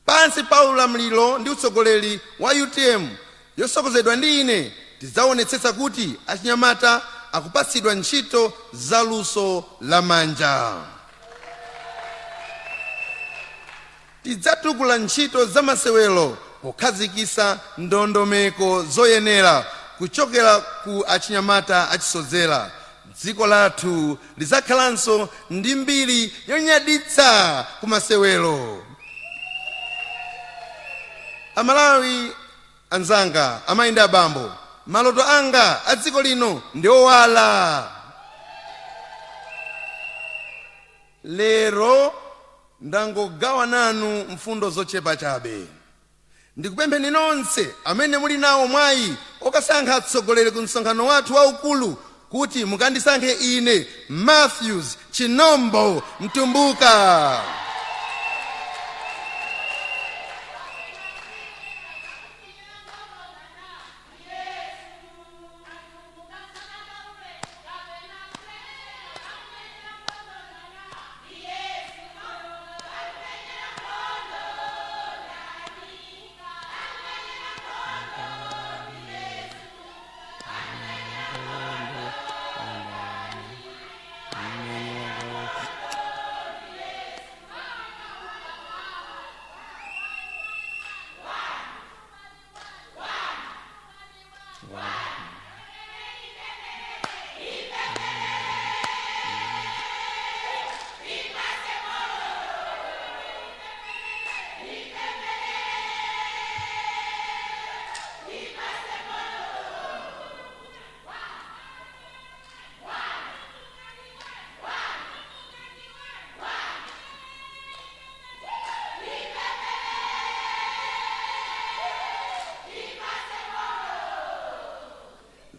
Pansi pa ulamuliro ndi utsogoleri wa UTM yotsogozedwa ndi ine, tidzaonetsetsa kuti achinyamata akupatsidwa ntchito zaluso lamanja. Tidzatukula ntchito zamasewero pokhazikitsa ndondomeko zoyenera kuchokera ku achinyamata achisodzera. Dziko lathu lidzakhalanso ndi mbiri yonyaditsa ku masewero. Amalawi anzanga, amayi ndi abambo, maloto anga a dziko lino ndi owala. Lero ndangogawa nanu mfundo zochepa chabe. Ndikupempheni nonse amene muli nawo mwayi okasankha atsogoleri ku msonkhano wathu waukulu kuti mukandisankhe ine, Matthews Chinombo Mtumbuka.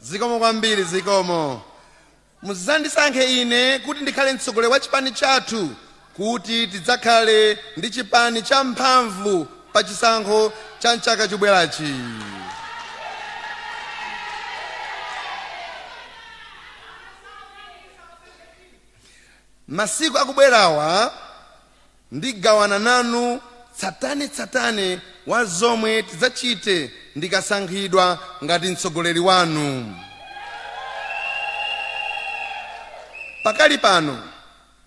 Zikomo kwambiri, zikomo. Mudzandisankhe ine kuti ndikhale mtsogoleri wa chipani chathu kuti tidzakhale ndi chipani cha mphamvu pa chisankho cha mchaka chobwerachi. Masiku akubwerawa ndigawana nanu tsatanetsatane wa zomwe tidzachite ndikasankhidwa ngati mtsogoleri wanu. Pakali pano,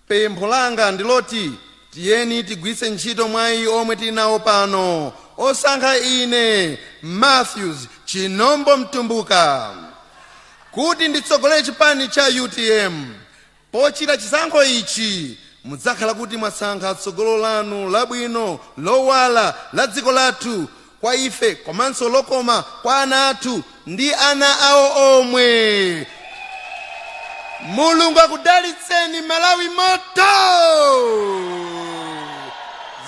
pempho langa ndiloti tiyeni tigwiritse ntchito mwayi omwe tili nawo pano osankha ine, Matthews Chinombo Mtumbuka, kuti nditsogolere chipani cha UTM. Pochita chisankho ichi, mudzakhala kuti mwasankha tsogolo lanu labwino, lowala la dziko lathu kwa ife komanso lokoma kwa ana athu ndi ana awo omwe. Mulungu akudalitseni. Malawi moto!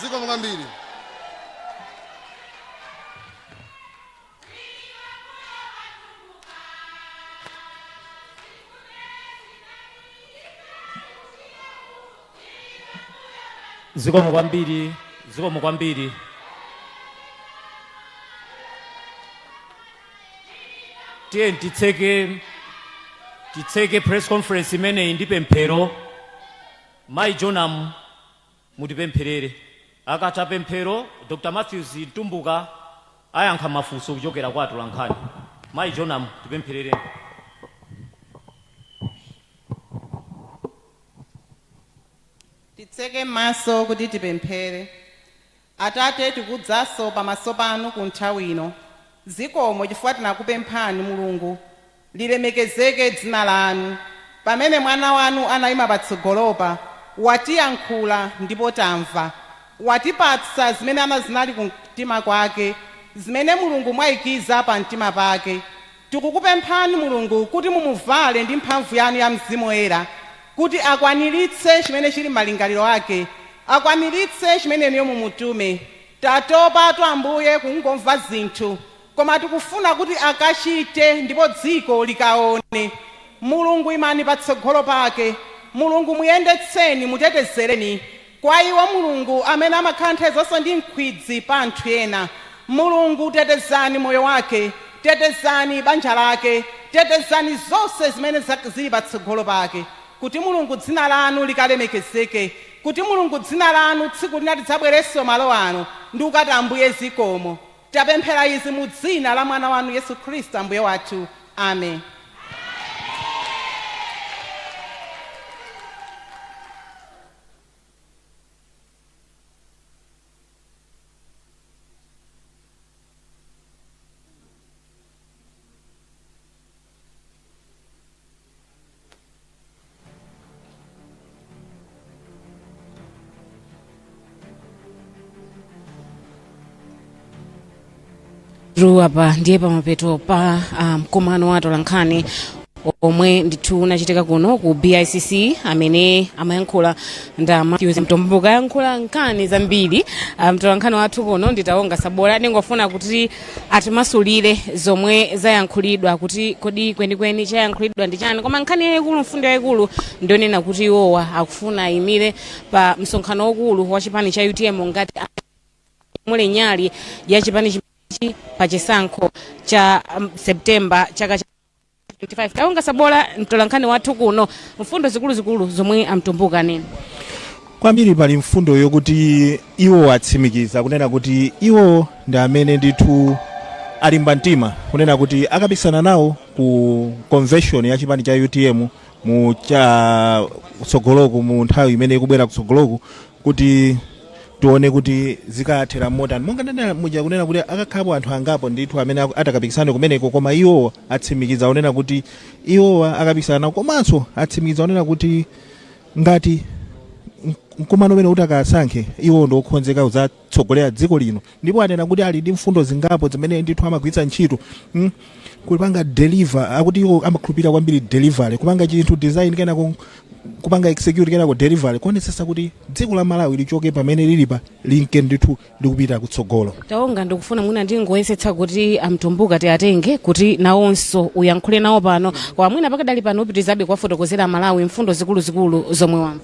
Zikomo kwambiri. Zikomo kwambiri, zikomo kwambiri. Tiye titseke press conference imeneyi ndi pemphero. Mayi Jonam, mutipempherere. Akatha pemphero, Dr Matthews Mtumbuka ayankha mafunso kuchokera kwa atolankhani. Mayi Jonam, tipempherereni. Titseke maso kuti tipemphere. Atate, tikudzanso pamaso panu ku nthawi ino. Zikomo chifukwa tinakupemphani. Mulungu, lilemekezeke dzina lanu. Pamene mwana wanu anayima patsogolopa, watiyankhula ndipo tamva. Watipatsa zimene anazinali ku mtima kwake, zimene Mulungu mwayikiza pa mtima pake. Tikukupemphani Mulungu kuti mumuvale ndi mphamvu yanu ya Mzimu Woyera kuti akwaniritse chimene chili malingaliro ake, akwaniritse chimene inuyo mumutume. Tatopa tu Ambuye kungomva zinthu, koma tikufuna kuti akachite ndipo dziko likaone. Mulungu, imani patsogolo pake. Mulungu, muyendetseni, mutetezereni kwa iwo Mulungu amene amakhala nthawi zonse ndi nkhwidzi pa anthu ena. Mulungu, tetezani moyo wake, tetezani banja lake, tetezani zonse zimene zili patsogolo pake, kuti Mulungu dzina lanu likalemekezeke, kuti Mulungu dzina lanu tsiku lina tidzabwerenso malo ano ndi kukati Ambuye zikomo. Tapemphera izi mu dzina la mwana wanu Yesu Khristu Ambuye wathu, amen. Apa ndiye pamapeto pa mkumano wa atolankhani omwe ndithu unachitika kuno ku BICC. Amene amayankhula nda Matthews Mtumbuka, ayankhula nkhani zambiri. Mtolankhani wathu kuno nditaonga Sabola, ndingofuna kuti atimasulire zomwe zayankhulidwa, kuti kodi kwenikweni chayankhulidwa ndi chani. Koma nkhani yayikulu, mfundo yayikulu ndionena kuti iwowa akufuna ayimire pa msonkhano wokulu wa chipani cha UTM ngati mule nyali ya chipani chimenechi pa chisankho cha September chaka cha 25. Taonga Sabola, mtolankhani wathu kuno, mfundo zikuluzikulu zomwe amtumbuka anena. Kwambiri pali mfundo yokuti iwo atsimikiza kunena kuti iwo ndi amene ndithu alimba mtima kunena kuti akapikisana nawo ku convention ya chipani cha UTM mu cha kutsogoloku, mu nthawi imene ikubwera kutsogoloku, kuti tione kuti zikathera motani. Monga ndanena muja kunena kuti akakhalapo anthu angapo ndithu amene atakapikisane kumeneko, koma iwowa atsimikiza kunena kuti iwowa akapikisana nawo. Komanso atsimikiza kunena kuti ngati mkumano umene utakasankhe, iwo ndi okonzeka kudzatsogolera dziko lino. Ndipo anena kuti ali ndi mfundo zingapo zimene ndithu amagwiritsa ntchito, Kupanga deliver, akuti iwo amakhulupirira kwambiri delivery, kupanga chinthu design, kenako kupanga execute, kenako delivery, kuonetsetsa kuti dziko la Malawi lichoke pamene lilipa linke ndithu likupita kutsogolo. Taonga, ndikufuna mwina ndingoyesetsa kuti amtumbuka tiatenge kuti nawonso uyankhule nawo pano, koma mwina pakadali pano upitirizabe kuwafotokozera Malawi mfundo zikuluzikulu zomwe wamva.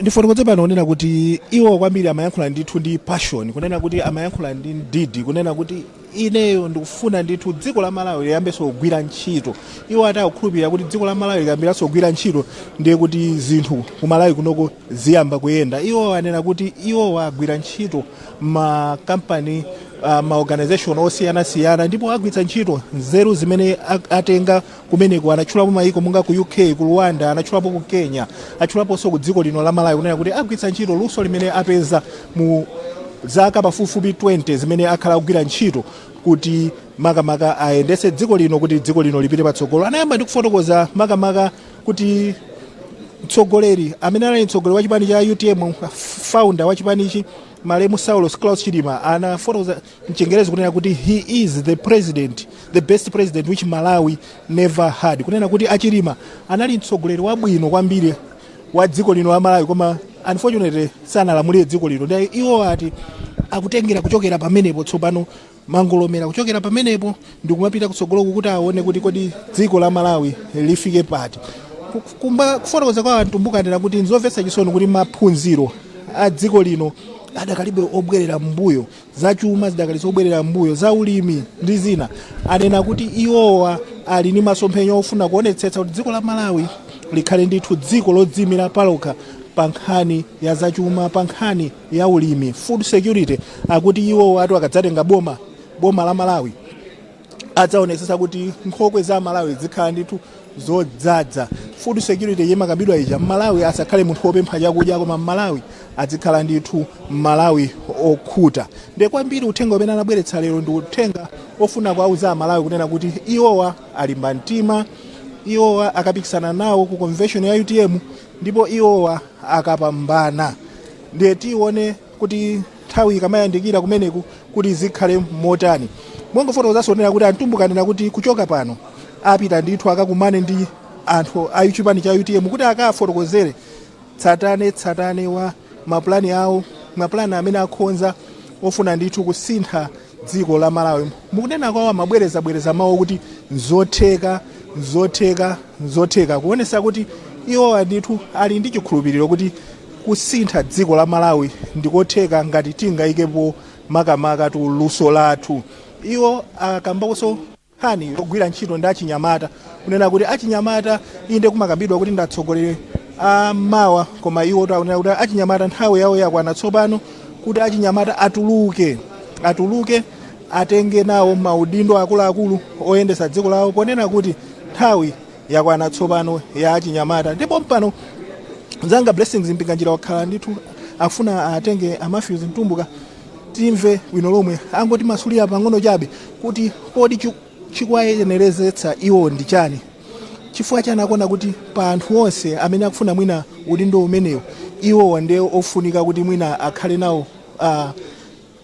Ndifotokoze pano kunena kuti iwo kwambiri amayankhula ndithu ndi passion, kunena kuti amayankhula ndi ndidi, kunena kuti ineyo ndikufuna ndithu dziko la Malawi liyambenso kugwira ntchito. Iwo ati akukhulupirira kuti dziko la Malawi likayambiranso kugwira ntchito, ndiye kuti zinthu ku Malawi kunoko ziyamba kuyenda. Iwo anena kuti iwo agwira ntchito makampani, maorganization osiyanasiyana, ndipo agwiritsa ntchito nzeru zimene atenga kumeneko. Anatchulapo mayiko monga ku UK, ku Rwanda, anatchulapo ku Kenya, atchulaponso ku dziko lino la Malawi, kunena kuti agwiritsa ntchito luso limene apeza mu zaka pafupifupi 20 zimene akhala akugwira ntchito kuti makamaka ayendetse dziko lino, kuti dziko lino lipite patsogolo. Anayamba ndi kufotokoza makamaka kuti mtsogoleri amene anali mtsogoleri wa chipani cha UTM, founder wa chipanichi, malemu Saulos Klaus Chilima, anafotokoza mchingerezi kunena kuti he is the president, the best president which Malawi never had, kunena kuti achilima anali mtsogoleri wabwino kwambiri wa dziko lino la Malawi, koma unfortunately sanalamulire dziko lino. Ndiye iwo ati akutengera kuchokera pamenepo, tsopano mangolomera kuchokera pamenepo ndikumapita kutsogoloku kuti aone kuti kodi dziko la Malawi lifike pati. Kumba kufotokoza kwa Mtumbuka anena kuti nzomvetsa chisoni kuti maphunziro a dziko lino adakalibe obwerera mbuyo, zachuma zidakali zobwerera mbuyo, za ulimi ndi zina. Anena kuti iwowa ali ndi masomphenya ofuna kuonetsetsa kuti dziko la Malawi likhale ndithu dziko lodziyimira palokha pa nkhani ya zachuma, pa nkhani ya ulimi, food security. Akuti iwowa ati akadzatenga boma la Malawi, adzaonetsetsa kuti nkhokwe za Malawi zikhala ndithu zodzadza. Food security yemakambidwa ija, Mmalawi asakhale munthu wopempha chakudya, koma Mmalawi azikhala ndithu Mmalawi okhuta. Ndiye kwambiri uthenga umene anabweretsa lero ndi uthenga ofuna kuwauza Amalawi kunena kuti iwowa alimba mtima, iwowa akapikisana nawo ku convention ya UTM, ndipo iwowa akapambana. Ndiye tione kuti nthawi ikamayandikira kumeneku kuti zikhale motani. Mongofotokozanso kunena kuti Amtumbuka anena kuti kuchoka pano apita ndithu akakumane ndi anthu a chipani cha UTM kuti akafotokozere tsatane tsatane wa mapulani awo, mapulani amene akhonza ofuna ndithu kusintha dziko la Malawi. Mukunena kwawo amabwerezabwereza mawu kuti nzotheka, nzotheka, nzotheka, kuonesa kuti iwowa ndithu ali ndi chikhulupiriro kuti kusintha dziko la Malawi ndikotheka ngati tingayikepo Makamaka tu luso lathu. Iwo akambakonso nkhani yogwira ntchito ndi achinyamata, kunena kuti achinyamata inde kumakambidwa kuti ndatsogoleri amawa, koma iwo takunena kuti achinyamata nthawi yawo yakwana tsopano kuti achinyamata atuluke, atuluke atenge nawo maudindo akuluakulu oyendesa dziko lawo, ponena kuti nthawi yakwana tsopano ya achinyamata. Ndipo mpano mzanga Blessings Mpinganjira wakhala ndithu akufuna atenge a Matthews Mtumbuka, timve bwino lomwe angoti masulira pang'ono chabe kuti kodi chikuwayenerezetsa iwo ndi chani, chifukwa chani akuona kuti pa anthu onse amene akufuna mwina udindo umenewo, iwowa ndiye ofunika kuti mwina akhale nawo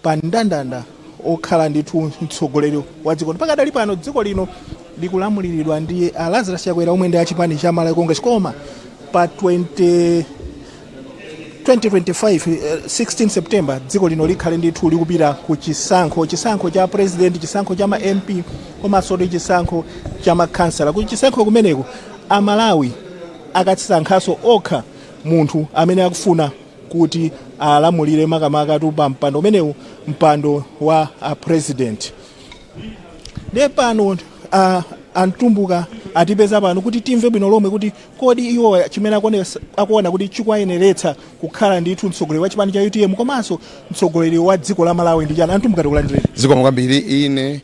pa mndandanda okhala ndithu mtsogoleri wa dziko. Pakadali pano dziko lino likulamuliridwa ndi a Lazarus Chakwera omwe ndi achipani cha Malawi Congress, koma pa 20 2025 16 September dziko lino likhale ndithu likupita ku chisankho, chisankho cha president, chisankho cha ma MP komanso ndi chisankho cha makhansala. Ku chisankho kumeneko Amalawi akasankhanso okha munthu amene akufuna kuti alamulire, makamaka tu pa mpando umenewu, mpando wa a president. Ndiye pano Amtumbuka atipeza pano kuti timve bwino lomwe kuti kodi iwo chimene akuona kuti chikuwayeneretsa kukhala ndithu mtsogoleri wa chipani cha UTM komanso mtsogoleri wa dziko la Malawi ndi chani. Amtumbuka, tikulandireni. Zikomo kwambiri. Ine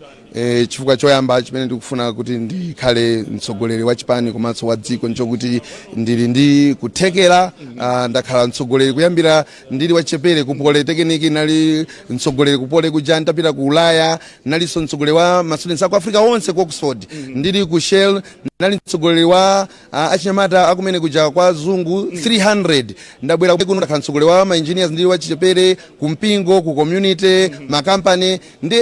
chifukwa choyamba chimene ndikufuna kuti ndikhale mtsogoleri wa chipani komanso wa dziko nchokuti ndili ndi kuthekera. Ndakhala mtsogoleri kuyambira ndili wachepere ku polytechnic, nali mtsogoleri ku poly kuja. Ndapita ku Ulaya, nalinso mtsogoleri wa ma students aku Africa onse ku Oxford. Ndili ku Shell, nali mtsogoleri wa achinyamata akumene kuja kwa zungu 300. Ndabwera kuno, ndakhala mtsogoleri wa ma engineers ndili wachichepere, ku mpingo, ku community, makampani. Ndi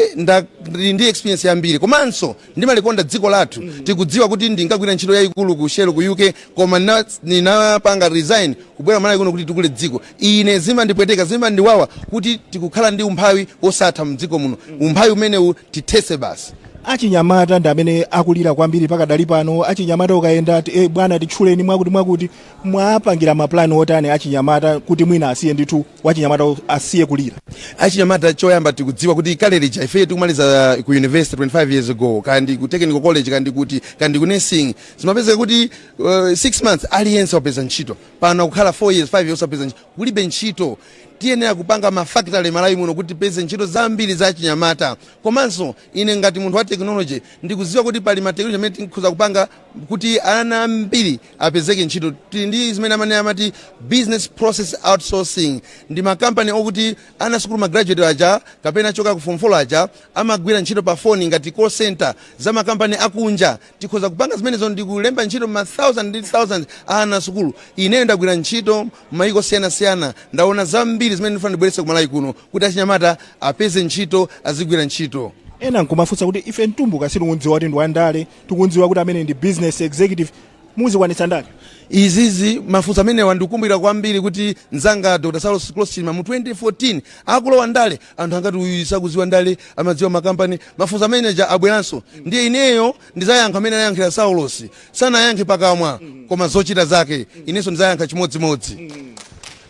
ndi experience yambiri komanso ndimalikonda dziko lathu. Tikudziwa kuti ndinkagwira ntchito yayikulu ku Shell ku UK, koma ninapanga resign kubwera Malawi kuno kuti tikule dziko. Ine zimandipweteka, zimandiwawa kuti tikukhala ndi umphawi wosatha mdziko muno. Umphawi umenewu tithese basi. Achinyamata ndi amene akulira kwambiri pakadali pano. Achinyamata ukayenda ati, bwana, titchuleni mwakuti mwakuti. Mwapangira maplani otani achinyamata kuti mwina asiye ndithu, wachinyamata asiye kulira? Achinyamata, choyamba tikudziwa kuti kale lija ife tikumaliza ku university 25 years ago, kandi ku technical college, kandi kuti kandi ku nursing, zimapezeka kuti 6 months aliyense wapeza ntchito. Pano kukhala 4 years, 5 years wapeza ntchito, kulibe ntchito. Tiyenera kupanga mafactory Malawi muno kuti tipeze ntchito zambiri za achinyamata. Komanso ine ngati munthu wa technology ndikudziwa kuti pali ma technology amene tikhoza kupanga kuti ana ambiri apezeke ntchito. Tili ndi zimene amene amati business process outsourcing, ndi makampani okuti ana sukulu, magraduate aja kapena choka ku form 4 aja, amagwira ntchito pa foni ngati call center za makampani akunja. Tikhoza kupanga zimenezo ndi kulemba ntchito ma thousand ndi thousands a ana sukulu. Ineyo ndagwira ntchito m'mayiko osiyanasiyana, ndaona zambiri zimene ndifuna ndibweretse ku Malawi kuno kuti achinyamata apeze ntchito, azigwira ntchito. Ena nkumafunsa kuti ife Mtumbuka sitikudziwa kuti ndi wandale, tikudziwa kuti amene ndi business executive, muzikwanitsa ndale? Izizi mafunso amenewa ndikukumbukira kwambiri kuti mzanga Dr Saulos Klaus Chilima mu 2014 akulowa ndale, anthu angati uyu sakuziwa ndale, amadziwa makampani. Mafunso ameneja abweranso, ndiye ineyo ndizayankha amene anayankhira Saulos. Sanayankhe pakamwa koma zochita zake. Inenso ndizayankha chimodzimodzi.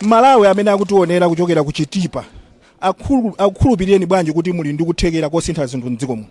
Malawi amene akutionera kuchokera ku Chitipa akukhulupirireni bwanji kuti muli ndi kuthekera kosintha zinthu mdziko muno?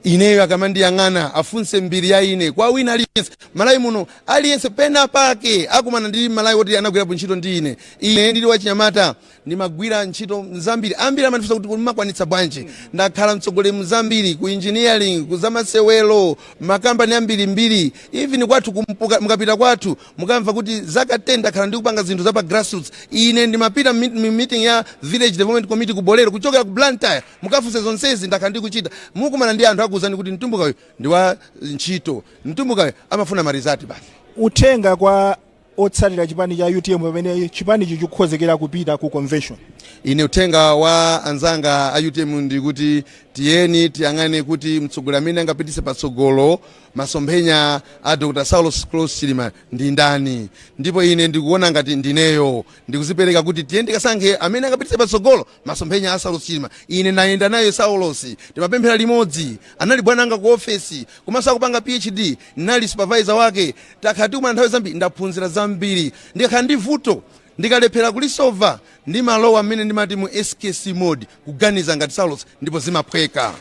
Ineyo akamandiyang'ana afunse mbiri ya ine kwa wina aliyense Malawi muno, aliyense pena pake akumana ndi Malawi woti anagwirapo ntchito ndi ine. Ine ndili wachinyamata ndimagwira ntchito zambiri. Ambiri amandifunsa kuti mumakwanitsa bwanji. Ndakhala mtsogoleri mzambiri, ku engineering, ku zamasewero, makampani ambirimbiri. Even kwathu mukapita kwathu mukamva kuti zaka 10 ndakhala ndikupanga zinthu za pa grassroots. Ine ndimapita mi meeting ya village development committee ku Bolero kuchokera ku Blantyre. Mukafunse, zonsezi ndakhala ndikuchita. Mukumana ndi anthu akuwuzani kuti Mtumbukayo ndi wa ntchito, Mtumbukayo amafuna ma result basi. Uthenga kwa otsatira chipani cha UTM pamene chipanichi chikukonzekera kupita ku convention? Ine uthenga wa anzanga a UTM ndi kuti tiyeni tiyang'ane kuti mtsogoleri amene angapitise patsogolo masomphenya a Dr Saulos Klaus Chilima ndi ndani, ndipo ine ndikuona ngati ndineyo. Ndikuzipereka kuti tiyeni tikasankhe amene angapitise patsogolo masomphenya a Saulos Chilima. Ine ndayenda naye Saulos, timapemphera limodzi, anali bwana anga ku ofesi, komanso akupanga PhD nali supervisor wake. Takhala tikumana nthawi zambiri, ndaphunzira zambiri. Ndikakhala ndi vuto Ndikalephera kulisolva, ndimalowa mmene ndimati mu SKC mode, kuganiza ngati Saulos, ndipo zimaphweka.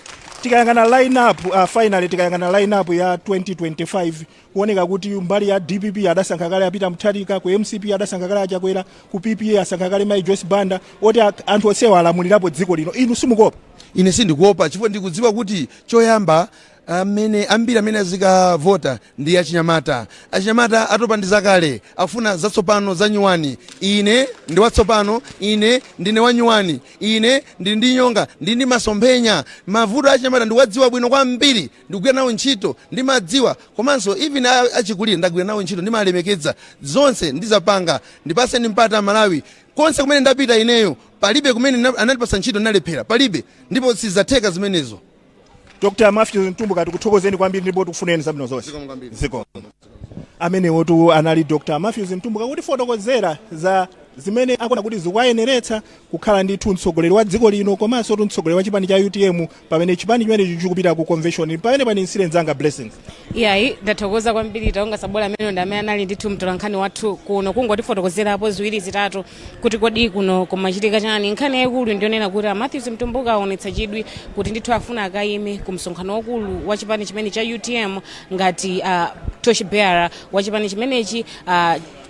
Tikayang'ana lineup, finally tikayang'ana lineup ya 2025, kuoneka kuti mbali ya DPP adasankha kale a Peter Mutharika, ku MCP adasankha kale Achakwera, ku PPA asankha kale Mai Joyce Banda, oti anthu onsewa alamulirapo dziko lino. Inu simukuopa? Ine sindikuopa, chifukwa ndikudziwa kuti choyamba, amene ambiri amene azikavota ndi achinyamata. Achinyamata atopa ndi zakale, afuna zatsopano, zanyuwani. Ine ndi watsopano, ine ndine wanyuwani, ine ndili ndi nyonga, ndili ndi masomphenya. Mavuto achinyamata ndikuwadziwa bwino kwambiri, ndikugwira nawo ntchito, ndimadziwa. Komanso even achikulire ndagwira nawo ntchito, ndimalemekeza. Zonse ndizapanga. Ndipaseni mpata, Malawi. Konse kumene ndapita ineyo, palibe kumene anandipasa ntchito ndinalephera, palibe, ndipo sizatheka zimenezo. Dr Matthews Mtumbuka, tikuthokozeni kwambiri ndipo tikufuneni zabwino zonse. Zikomo kwambiri. Zikomo. Amenewotu anali Dr Matthews Mtumbuka kutifotokozera za zimene akuona kuti zikuwayeneretsa kukhala ndithu mtsogoleri wa dziko lino komanso tu mtsogoleri wa chipani cha UTM pamene chipani chimenechi chikupita ku convention. Pamene pani nsire mzanga Blessings. Iyayi, ndathokoza kwambiri Taonga Sabola. Amene ndi amene anali ndithu mtolankhani wathu kuno, kungotifotokozerapo ziwiri zitatu kuti kodi kuno kumachitika chani. Nkhani yayikulu ndionena kuti a Matthews Mtumbuka aonetsa chidwi kuti ndithu afuna akayime ku msonkhano waukulu wa chipani chimene cha UTM ngati torch bearer wa chipani chimenechi,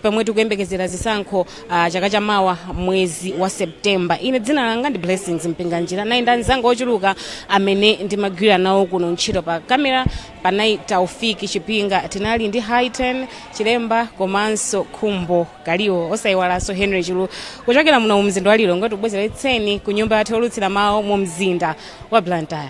pomwe tikuyembekezera zisankho chaka chamawa mwezi wa Septemba. Ine dzina langa ndi Blessings Mpinganjira, nayi ndi anzanga ochuluka amene ndimagwira nawo kuno ntchito. Pa kamera panali Taufiki Chipinga, tinali ndi Highton Chilemba komanso Khumbo Kaliwo, osayiwalanso Henry Chulu. Kuchokera muno mu mzinda wa Lilongwe, tikubwezeretseni ku nyumba yathu yolutsira mawu mu mzinda wa Blantyre.